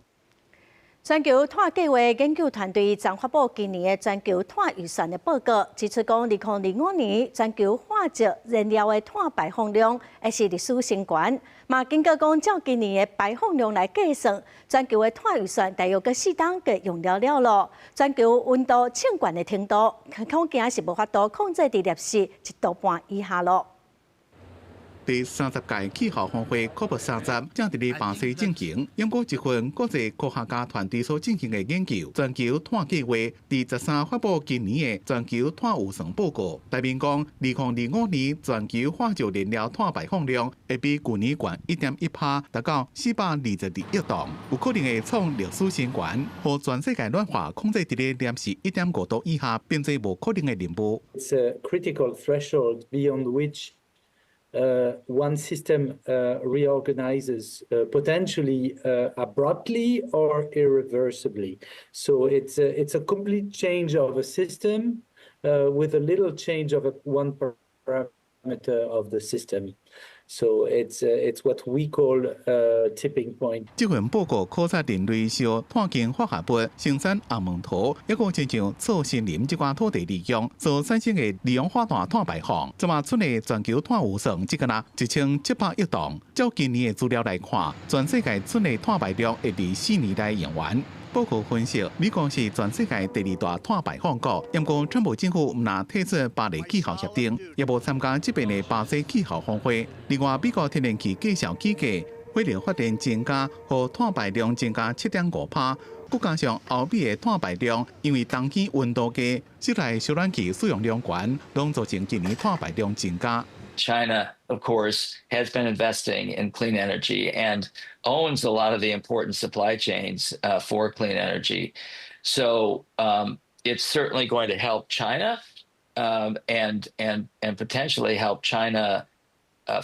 Speaker 1: 全球碳計劃研究團隊昨發布今年的全球碳預算的報告，指出講，2025年全球化石燃料的碳排放量會是歷史新高。嘛，根據講，照今年的排放量來計算，全球的碳預算大約閣4冬就用了了囉。全球溫度升懸的程度，恐驚是無法度控制佇攝氏1.5度以下囉。
Speaker 8: 第30屆氣候峰會 COP30正佇咧巴西進行，毋過一份國際科學家團隊所進行的研究，全球碳計劃佇13發布今年的全球碳預算報告，內面講，2025年全球化石燃料碳排放量會比舊年懸1.1%，達到422億噸，有可能會創歷史新高，予全世界暖化控制佇咧攝氏1.5度以下，變做無可能的任務。
Speaker 6: It's a critical threshold beyond which one system reorganizes potentially abruptly or irreversibly. So it's a complete change of a system with a little change of one parameter of the system. So it's what we call a tipping point.
Speaker 8: 這份報告考察人類燒碳氫化合物生產紅毛桃，抑閣親像做森林這寡土地利用所產生的二氧化碳碳排放，這馬出的全球碳預算只敢若1700億噸。照今年的資料來看，全世界出的碳排量會佇4年內用完。報告分析，美國是全世界第二大碳排放國，毋過川普政府毋但退出巴黎氣候協定，也無參加這擺的巴西氣候峰會。另外，美國天然氣繼續起價，火力發電增加，予碳排量增加7.5%。閣加上歐美的碳排量，因為冬天溫度低，室內燒暖氣使用量懸，攏造成今年碳排量增加。
Speaker 9: China, of course, has been investing in clean energy and owns a lot of the important supply chains for clean energy. So it's certainly going to help China and potentially help China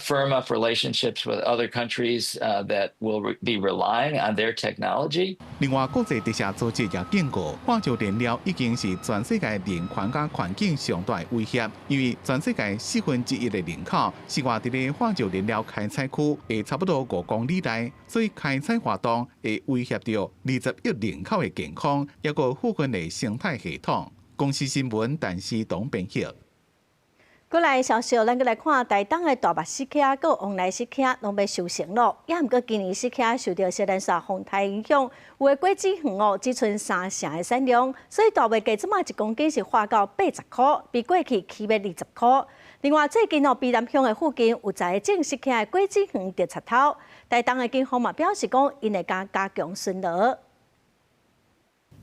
Speaker 9: firm up relationships with other countries that will be relying on their technology.
Speaker 8: 另外，國際特赦組織也警告，化石燃料已經是全世界人權佮環境上大的威脅，因為全世界1/4的人口生活佇咧化石燃料開採區，會差不多5公里內，所以開採活動會威脅著20億人口的健康，抑閣附近的生態系統。公視新聞，陳思東編譯。
Speaker 1: 過來消息，咱閣來看台東的大麥雪茄、閣旺來雪茄攏欲收成囉。也毋過今年雪茄受著西蘭沙風颱影響，有的果子園哦只賰三成的產量，所以大麥價這馬1公斤是化到80箍，比過去起碼20箍。另外，最近哦，卑南鄉的附近有10個種釋迦的果子園著賊偷，台東的警方嘛表示講，𪜶會加加強巡邏。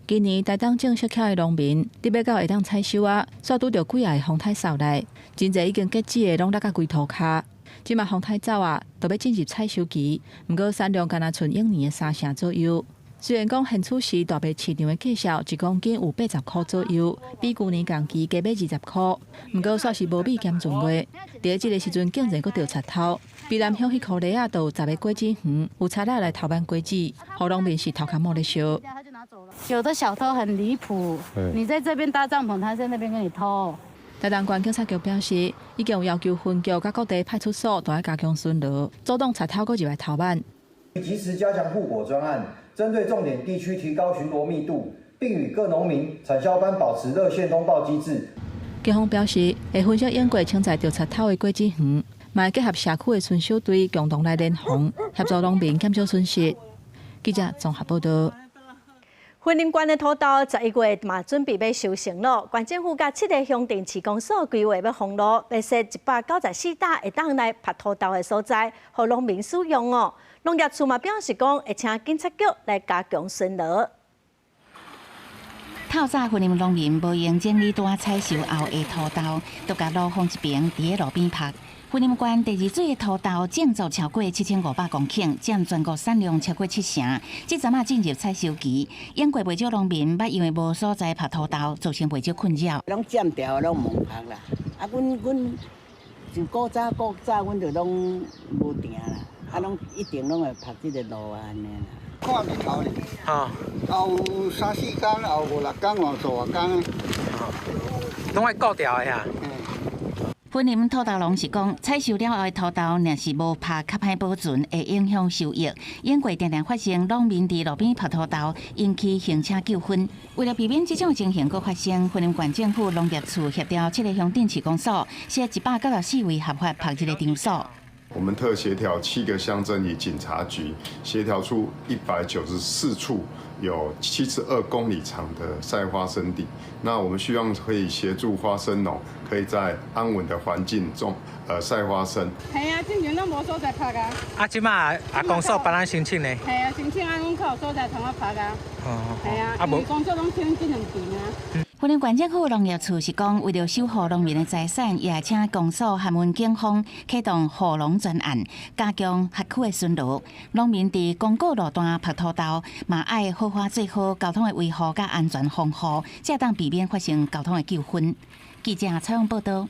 Speaker 15: 今年台東種釋迦的農民，得欲到會當採收啊，煞拄著幾仔个風颱掃來，真濟已經結籽的攏落甲規塗跤。這馬風颱走啊，就欲進入採收期，毋過產量干焦賰往年的三成左右。雖然講現此時大麥市場的價數1公斤有80箍左右，比舊年同期加買20箍，毋過煞是無比兼盡月。佇這个時陣，竟然閣著賊偷。卑南鄉彼箍犁仔就有10個果子園，有賊仔來偷挽果子，予農民是頭殼毛咧燒。
Speaker 11: 有的小偷很離譜，你在這邊搭帳篷，他在那邊給你偷。
Speaker 15: 台東縣警察局表示，已經有要求分局佮各地派出所都愛加強巡邏，阻擋賊偷閣入來偷挽。
Speaker 12: 及時加強護果專案，針對重點地區提高巡邏密度，並與各農民產銷班保持熱線通報機制。
Speaker 15: 警方表示，會分析經過潛在著賊偷的果子園，嘛會結合社區的巡守隊共同來聯防，協助農民減少損失。記者綜合報道。
Speaker 1: 雲林縣的土豆11月嘛準備欲收成囉，縣政府佮七个鄉鎮市公所規劃欲封路，欲設194搭會當來曝土豆的所在，予農民使用哦。農業處嘛表示講，會請警察局來加強巡邏。
Speaker 4: 透早雲林農民無閒整理拄仔採收後的土豆，就共路風一爿佇咧路邊曝。雲林縣第二水的土豆種作超過7500公頃，佔全國產量超過七成。這陣仔進入採收期，養過袂少農民，捌因為無所在曝土豆，造成袂少困擾。
Speaker 25: 攏佔掉，攏無曝啦。啊，阮阮就古早古早，阮就攏無定啦。啊，攏一定攏會曝這个路啊，按呢啦。
Speaker 26: 看日頭咧，後三四工，後五六工，後十外工。
Speaker 27: 攏愛顧牢的啊。
Speaker 4: 雲林土豆農是講，採收了後的土豆若是無拍較歹保存，會影響收益。英國定定發生農民佇路邊曝土豆，引起行車糾紛。為了避免這種情形閣發生，雲林縣政府農業處協調七个鄉鎮市公所，設194位合法曝日的場所。
Speaker 7: 我們特協調七個鄉鎮與警察局，協調出194處有72公里長的曬花生地。那我們希望可以協助花生農，可以在安穩的環境中，曬花生。
Speaker 13: 係啊，之前攏無所在曝啊。
Speaker 14: 啊，這馬啊，公所幫咱申請呢？
Speaker 13: 係啊，申請啊，阮較有所在通啊曝啊。哦。係啊，因為公所攏清這兩邊啊。
Speaker 4: 雲林縣政府農業處是講，為著守護農民的財產，也請公所函問警方啟動護農專案，加強轄區的巡邏。農民佇公告路段曝土豆，嘛愛好好做好交通的維護佮安全防護，才當避免發生交通的糾紛。記者採訪報導。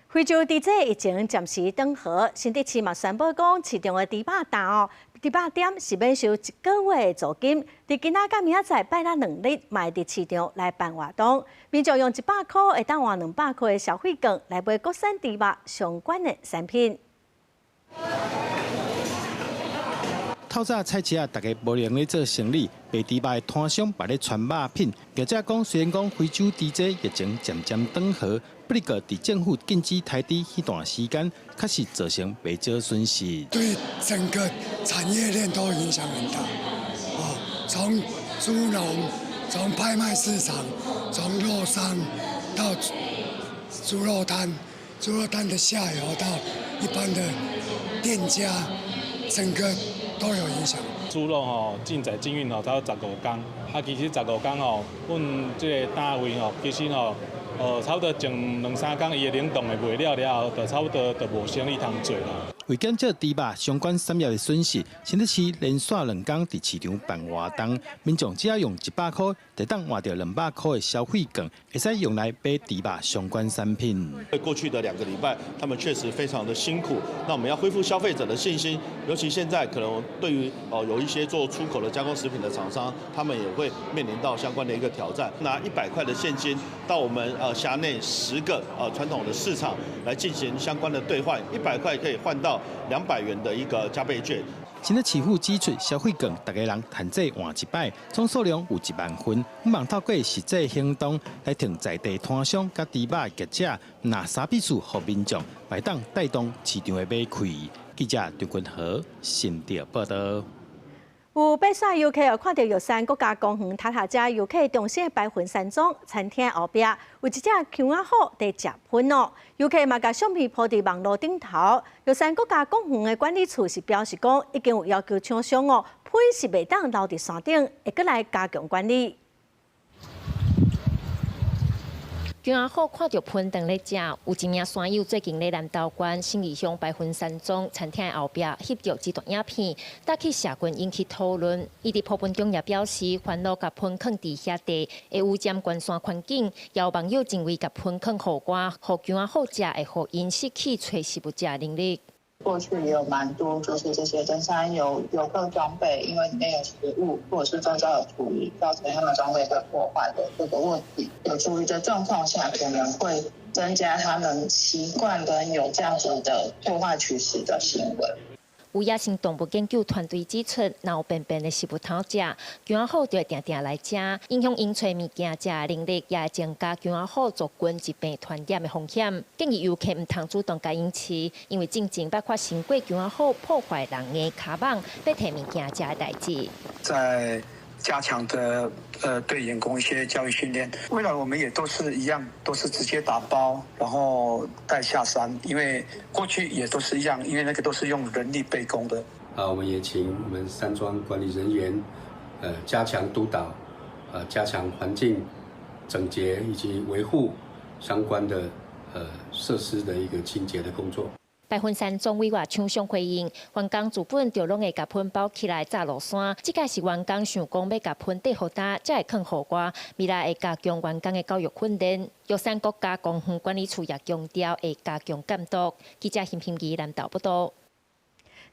Speaker 1: 非洲豬災疫情暫時斷河，新竹市嘛宣布講，市場的豬肉檔哦，豬肉店是免收一個月的租金。佇今仔佮明仔載拜六兩日，嘛會佇市場來辦活動，民眾用100箍會當換200箍的消費券來買國產豬肉相關的產品。
Speaker 16: 透早菜市仔，大家無閒咧做生理，賣豬肉的攤商嘛咧傳肉品。業者講，雖然講非洲豬災疫情漸漸斷河，不過佇政府禁止刣豬彼段時間，確實造成袂少損失。
Speaker 17: 對整個產業鏈都影響很大。哦，從豬農、從拍賣市場、從肉商到豬肉攤、豬肉攤的下游到一般的店家，整個都有影響。
Speaker 18: 豬肉吼禁載禁運吼，差不多15天。啊，其實15天吼，阮這个單位吼，其實吼，差不多前兩三工伊的冷凍的賣了了後，就差不多就無生意通做啦。
Speaker 16: 為減少豬肉相關產業的損失，新竹市連續兩工佇市場辦活動，民眾只要用100箍，就當換著200箍的消費券，會使用來買豬肉相關產品。
Speaker 27: 過去的2個禮拜，他們確實非常的辛苦。那我們要恢復消費者的信心，尤其現在可能對於哦有一些做出口的加工食品的廠商，他們也會面臨到相關的一個挑戰。拿100塊的現金到我們轄內10個傳統的市場來進行相關的兌換，100塊可以換到200元的一個加倍券。
Speaker 16: 新竹市府指出，消費券逐家人趁這換一擺，總數量有1萬份。希望透過實際行動來提在地攤商佮豬肉業者，拿三筆數予民眾，會當帶動市場的買氣。記者張君和新竹報導。
Speaker 1: 有爬山遊客哦，看著玉山國家公園塔塔遮遊客中心的白雲山莊餐廳後壁有一隻鵲仔虎佇食糞哦。遊客嘛共相片 po 佇網路頂頭。玉山國家公園的管理處是表示講，已經有要求廠商哦，糞是袂當留佇山頂，會閣來加強管理。
Speaker 28: 鵲仔虎看著糞當咧食，有一名山友最近咧南投縣信義鄉白雲山莊餐廳後壁翕著這段影片，搭去社群引起討論。伊佇 po 文中也表示，煩惱共糞囥佇遐地會污染懸山環境，也有網友認為共糞囥予外，予鵲仔虎食會予𪜶失去揣食物食能力。
Speaker 29: 過去也有蠻多，就是這些登山遊客裝備，因為裡面有食物，或者是周遭有廚餘，造成他們裝備被破壞的這個問題。有廚餘的狀況下，可能會增加他們習慣跟有這樣子的破壞取食的行為。
Speaker 28: 有野生動物研究團隊指出，若有便便的食物通食，鵲仔虎就會定定來食，影響𪜶揣物件食的能力，也會增加鵲仔虎族群疾病傳染的風險。建議遊客毋通主動共𪜶飼，因為進前捌發生過鵲仔虎破壞人的跤蠓，欲提物件食的代誌。
Speaker 30: 在加強的對員工一些教育訓練，未來我們也都是一樣，都是直接打包，然後帶下山，因為過去也都是一樣，因為那個都是用人力背工的。
Speaker 31: 啊，我們也請我們山莊管理人員，加強督導，加強環境整潔以及維護相關的設施的一個清潔的工作。
Speaker 28: 白雲山莊委外廠商回應，員工自本就攏會共糞包起來載落山。這擺是員工想講欲共糞綴予焦，才會囥予外。未來會加強員工的教育訓練。玉山國家公園管理處也強調會加強監督。記者邢平儀南投報導。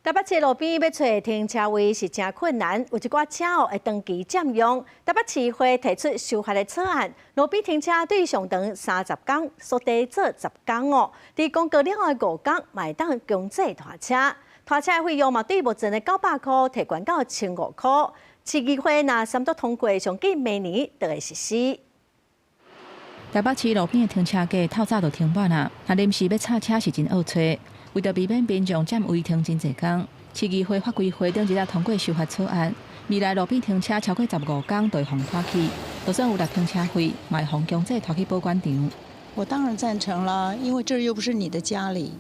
Speaker 1: 台北市路邊欲揣停車位是誠困難，有一寡車哦會長期佔用。台北市會提出修法的草案，路邊停車對上長30工，縮短做10工哦。佇公告了後的5工，嘛會當強制拖車，拖車的費用嘛對目前的900箍提懸到1500箍。市議會若三讀通過，上緊明年就會實施。
Speaker 15: 台北市路邊的停車格透早就停滿啊，若臨時欲插車是真僫揣。為著避免民眾佔位停真濟工，市議會法規會頂日仔通過修法草案，未來路邊停車超過15工就會予拖去，就算有納停車費，嘛會予強制拖去保管場。
Speaker 2: 我當然贊成啦，因為這又不是你的家裡，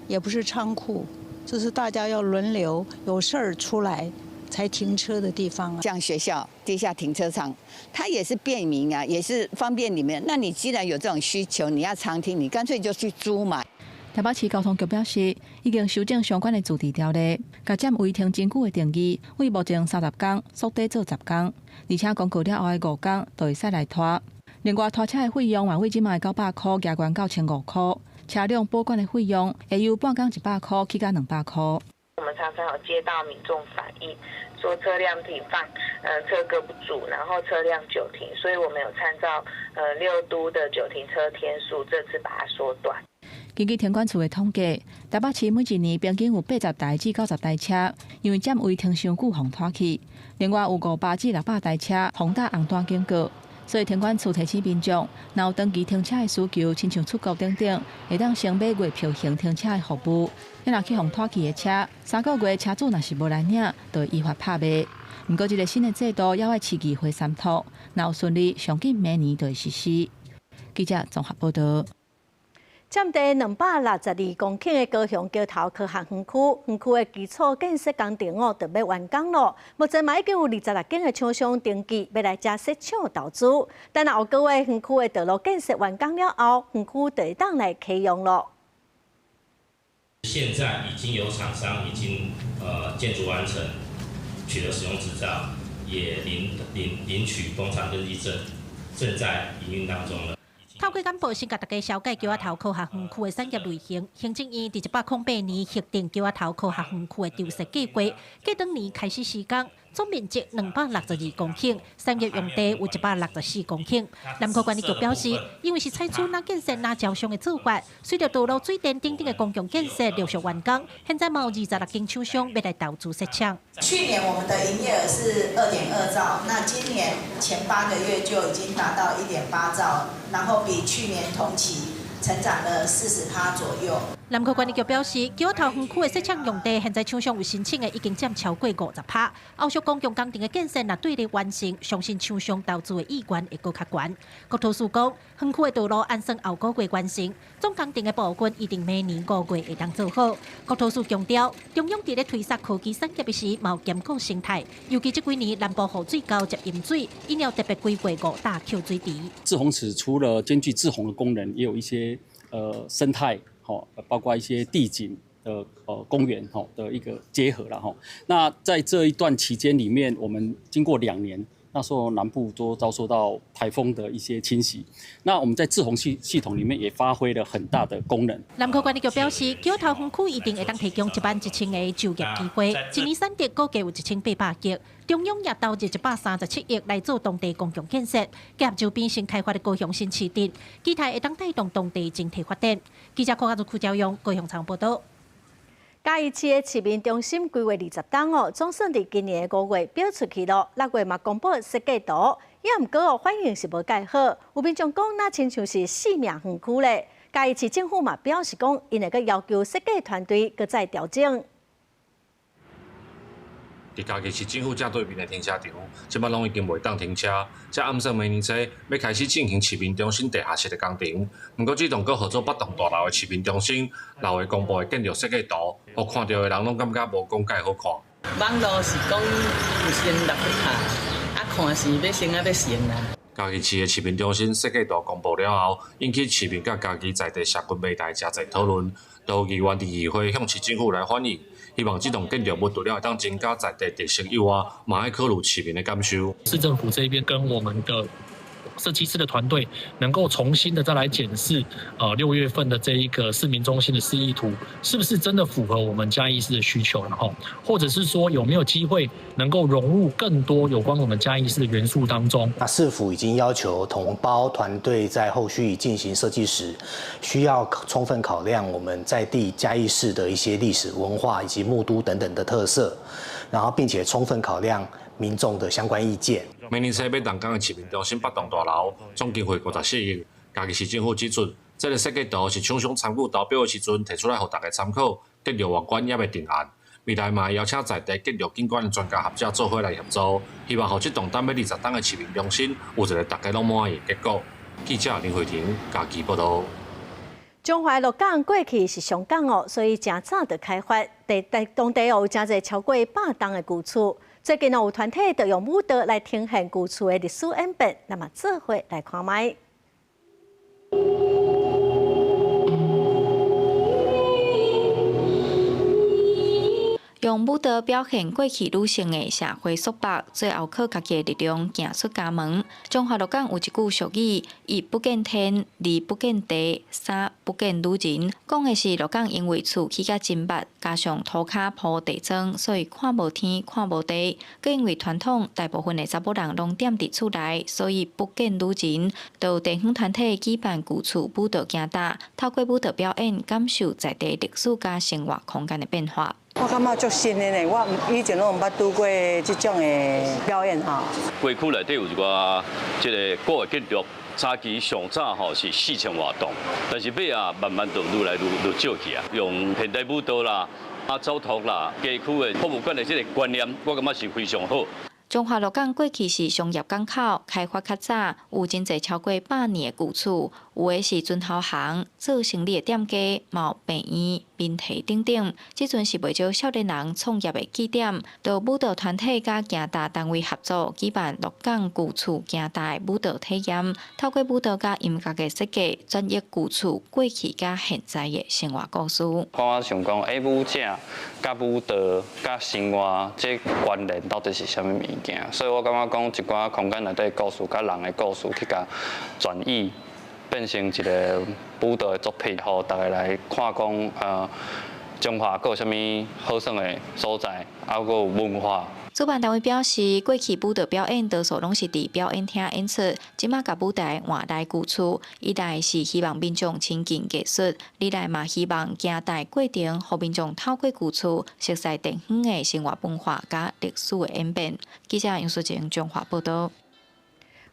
Speaker 2: 也不是倉庫，這是大家要輪流有事兒出來才停車的地方啊。
Speaker 3: 像學校地下停車場，它也是便民啊，也是方便你們。那你既然有這種需求，你要常停，你乾脆就去租嘛。
Speaker 15: 台北市交通局表示，已經修正相關的自治條例，共佔位停真久的定義，對目前30工縮短做十工，而且公告了後的5工就會使來拖。另外，拖車的費用嘛，對這擺900箍加懸到1500箍，車輛保管的費用會由半工100箍起到200箍。
Speaker 29: 我們常常有接到民眾反映，說車輛停放，車格不足，然後車輛久停，所以我們有參照，六都的久停車天數，這次把它縮短。
Speaker 15: 根據停管處的統計，台北市每一年平均有80台至90台車，因為佔位停傷久，予拖去。另外有500至600台車予打紅單警告，所以停管處提醒民眾，若有長期停車的需求，親像出國等等，會當先買月票型停車的服務。你若去予拖去的車，3個月車主若是無來領，就會依法拍賣。毋過，這个新的制度猶愛市議會三讀，若有順利，上緊明年就會實施。記者綜合報道。
Speaker 1: 佔地262公頃的高雄橋頭科學園區，園區的基礎建設工程哦，就欲完工囉。目前嘛已經有26間的廠商登記，欲來遮設廠投資。等後個月園區的道路建設完工了後，園區就會當來啟用囉。
Speaker 5: 現在已經有廠商已經建築完成，取得使用執照，也領取工廠登記證，正在營運當中了。
Speaker 6: 透過簡報先共大家紹介橋仔頭科學園區的產業類型。行政院佇108年核定橋仔頭科學園區的籌設計劃，過當年開始施工，總面積262公頃，產業用地有164公頃。南區管理局表示，因為是採取哪建設哪招商的做法，隨著道路、水電等等的公共建設陸續完工，現在嘛有26間廠商欲來投資設廠。
Speaker 10: 去年我們的營業額是2.2兆，那今年前8個月就已經達到1.8兆，然後比去年同期成長了40%左右。
Speaker 6: 南區管理局表示，橋仔頭園區的設廠用地，現在廠商有申請的已經佔超過50%。後續公共工程的建設若對咧完成，相信廠商投資的意願會閣較懸。國土署講，園區的道路按算後個月完成，總工程的部分預定明年5月會當做好。國土署強調，中央佇咧推捒科技產業的時，嘛有兼顧生態，尤其這幾年南部雨水溝接淹水，因而特別規劃五大蓄水池。
Speaker 19: 滯洪池除了兼具滯洪的功能，也有一些生態。包括一些地景的公園吼的一個結合了吼。那在這一段期間裡面，我們經過2年，那時候南部都遭受到颱風的一些侵襲。那我們在滯洪系統裡面也發揮了很大的功能。
Speaker 6: 南區管理局表示，橋頭園區一定會當提供11,000個就業機會，一年產值估計有1800億。中央也投入137億來做當地公共建設，結合周邊新開發的高雄新市鎮，期待會當帶動當地整體發展。記者柯家族區朝陽高雄場報道。
Speaker 1: 嘉義市的市民中心規劃20冬哦，總算佇今年的5月標出去囉，6月嘛公布設計圖，也毋過哦反應是無蓋好，有民眾講若親像是死命園區咧。嘉義市政府嘛表示講，𪜶會閣要求設計團隊閣再調整。
Speaker 20: 佇嘉義市政府正對面的停車場，這擺攏已經袂當停車。這暗算明年初欲開始進行市民中心地下室的工程。毋過這棟閣號做八棟大樓的市民中心，6月公布的建築設計圖，予看著的人攏感覺無講蓋好看。
Speaker 21: 網路是講有先落去拍，啊看是欲成啊欲成啦。
Speaker 20: 嘉義市的市民中心設計圖公布了後，引起市民佮嘉義在地社群媒體誠濟討論。都有議員佇議會向市政府來反映，希望這棟建築物除了會當增加在地特色以外，嘛愛考慮市民的感受。
Speaker 22: 市政府這邊跟我們的
Speaker 7: 設計師的團隊能夠重新的再來檢視，6月份的這一個市民中心的示意圖，是不是真的符合我們嘉義市的需求？然後，或者是說有沒有機會能夠融入更多有關我們嘉義市的元素當中？
Speaker 8: 那市府已經要求統包團隊在後續進行設計時，需要充分考量我們在地嘉義市的一些歷史文化以及木都等等的特色，然後並且充分考量民眾的相關意見。
Speaker 20: 明年初欲動工的市民中心北棟大樓總經費54億。嘉義市政府指出，這个設計圖是廠商參與投標的時陣提出來，予大家參考。建築外觀猶未定案，未來嘛會邀請在地建築景觀的專家學者做伙來協助，希望予這棟等欲20冬的市民中心有一个大家攏滿意的結果。記者林慧婷嘉義報導。
Speaker 1: 彰化鹿港過去是商港哦，所以誠早就開發，佇佇當地有誠濟超過100棟的舊厝。最近有團體就用舞蹈來呈現舊厝的歷史演變，咱嘛做伙來看覓。
Speaker 9: 用舞蹈表現過去女性的社會束縛，最後靠家己的力量行出家門。彰化鹿港有一句俗語：一不見天，二不見地，三不見女人。講的是鹿港因為厝起甲真密，加上塗跤鋪地磚，所以看無天，看無地。閣因為傳統，大部分的查某人攏踮佇厝內，所以不見女人。就有地方團體舉辦舊厝舞蹈行踏，透過舞蹈表演，感受在地歷史佮生活空間的變化。
Speaker 11: 我感覺足新的呢，我以前攏毋捌拄過這種的表演吼。
Speaker 12: 街區內底有一寡這个古的建築，早期上早吼是4000外棟，但是尾仔慢慢就愈來愈愈少去啊。用現代舞蹈啦、走讀啦、街區的博物館的這个觀念，我感覺是非常好。
Speaker 9: 彰化鹿港過去是商業港口，開發較早，有真濟超過100年的舊厝，有的是磚頭行、做生理的店家，嘛有病院、民宅等等。這陣是袂少少年人創業的據點，就舞蹈團體佮行踏單位合作，舉辦鹿港舊厝行踏的舞蹈體驗，透過舞蹈佮音樂的設計，轉譯舊厝過去佮現在的生活故事。
Speaker 14: 我想講，舞者佮舞蹈佮生活這關聯到底是啥物物件？所以我感覺講一寡空間內底故事，佮人的故事去共轉譯，變成一个舞蹈的作品，予大家來看講，彰化閣有啥物好耍的所在，閣有文化。
Speaker 9: 主辦單位表示，過去舞蹈表演多數攏是佇表演廳演出，這馬共舞台換來舊厝，一來是希望民眾親近藝術，二來嘛希望行踏過程，予民眾透過舊厝熟悉地方的生活文化佮歷史的演變。記者楊淑靜彰化報導。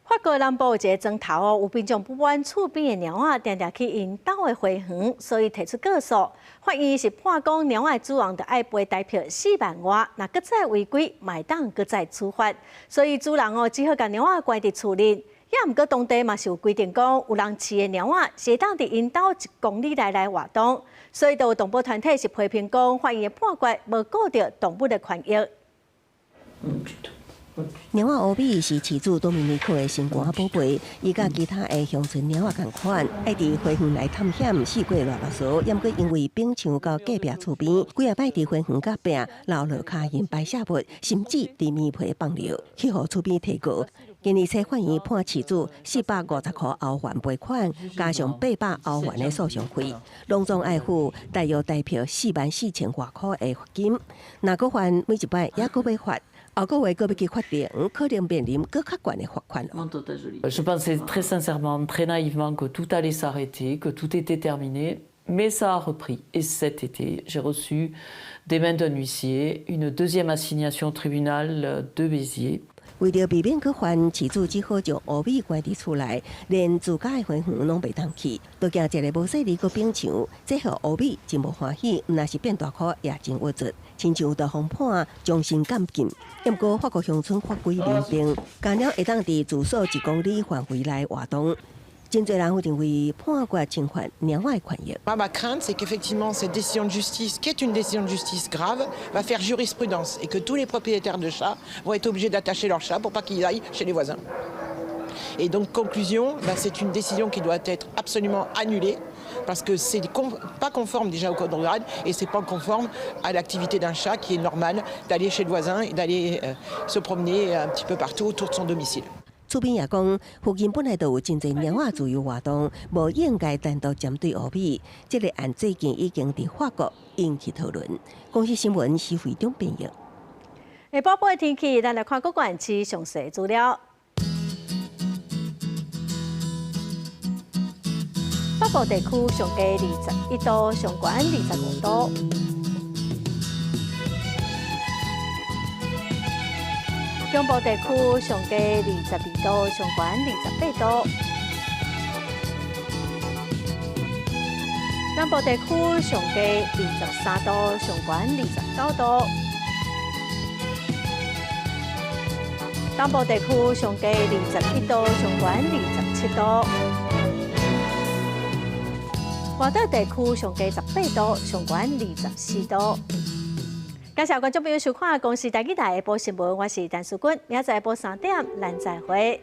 Speaker 1: 法國南部有一个莊頭哦，有民眾不滿厝邊的貓仔定定去𪜶兜的花園，所以提出告訴。法院是判講貓仔的主人著愛賠台票4萬外，若閣再違規，嘛會當閣再處罰。所以主人哦，只好共貓仔關佇厝裡。也毋過當地嘛是有規定講，有人飼的貓仔是會當佇𪜶兜1公里內來活動。所以就有動保團體是批評講，法院的判決無顧著動物的權益。
Speaker 22: 貓仔烏米是飼主多米尼克的心肝仔寶貝，伊佮其他的鄉村貓仔仝款，愛佇花園內探險，四處躼躼趖。猶過因為反牆到隔壁厝邊，幾仔擺佇花園佮壁留落跤印排泄物，甚至佇棉被放尿，去予厝邊提告。今年初法院判飼主450塊歐元賠款，加上800歐元的訴訟費，攏總愛付大約台票4萬4千外塊的罰金。若閣犯每一擺，猶閣欲罰。後個月閣欲去法庭，可能面臨閣較懸的罰款。
Speaker 23: Je pensais très sincèrement, très naïvement que tout allait s'arrêter, que tout était terminé, mais ça a repris. Et cet été, j'ai reçu des mains d'un huissier une deuxième assignation au tribunal de Béziers.
Speaker 22: 為著避免閣犯，飼主只好將烏米關佇厝內，連自家的花園攏袂當去，都驚一个無細膩閣反牆，這予烏米真無歡喜，毋但是變大箍也真鬱卒，親像就予判終身監禁。毋過法國鄉村法規明定，家貓會當佇住所1公里範圍內活動。真濟人會認為判決侵犯貓仔的權益。
Speaker 24: Ma crainte, c'est qu'effectivement cette décision de justice, qui est une décision de justice grave, va faire jurisprudence et que tous les propriétaires de chats vont être obligés d'attacher leur chat pour pas qu'il aille chez les voisins. Et donc, conclusion, ben, c'est une décision qui doit être absolument annulée parce que c'est pas conforme déjà au code rural et c'est pas conforme à l'activité d'un chat qui est normale d'aller chez le voisin et d'aller se promener un petit peu partout autour de son domicile.
Speaker 22: 厝邊也講，附近本來就有真濟貓仔自由活動，無應該單獨針對烏米。這个案最近已經佇法國引起討論。公視新聞施惠中編譯。
Speaker 1: 下晡晡的天氣，咱來看各縣市詳細資料。北部地區上低21度，上懸25度。中部地區上低22度，上懸28度。南部地區上低23度，上懸29度。東部地區上低21度，上懸27度。外島地區上低18度，上懸24度。感謝觀眾朋友收看《公視台語台》下晡新聞，我是陳淑君，明仔載下晡3點，咱再會。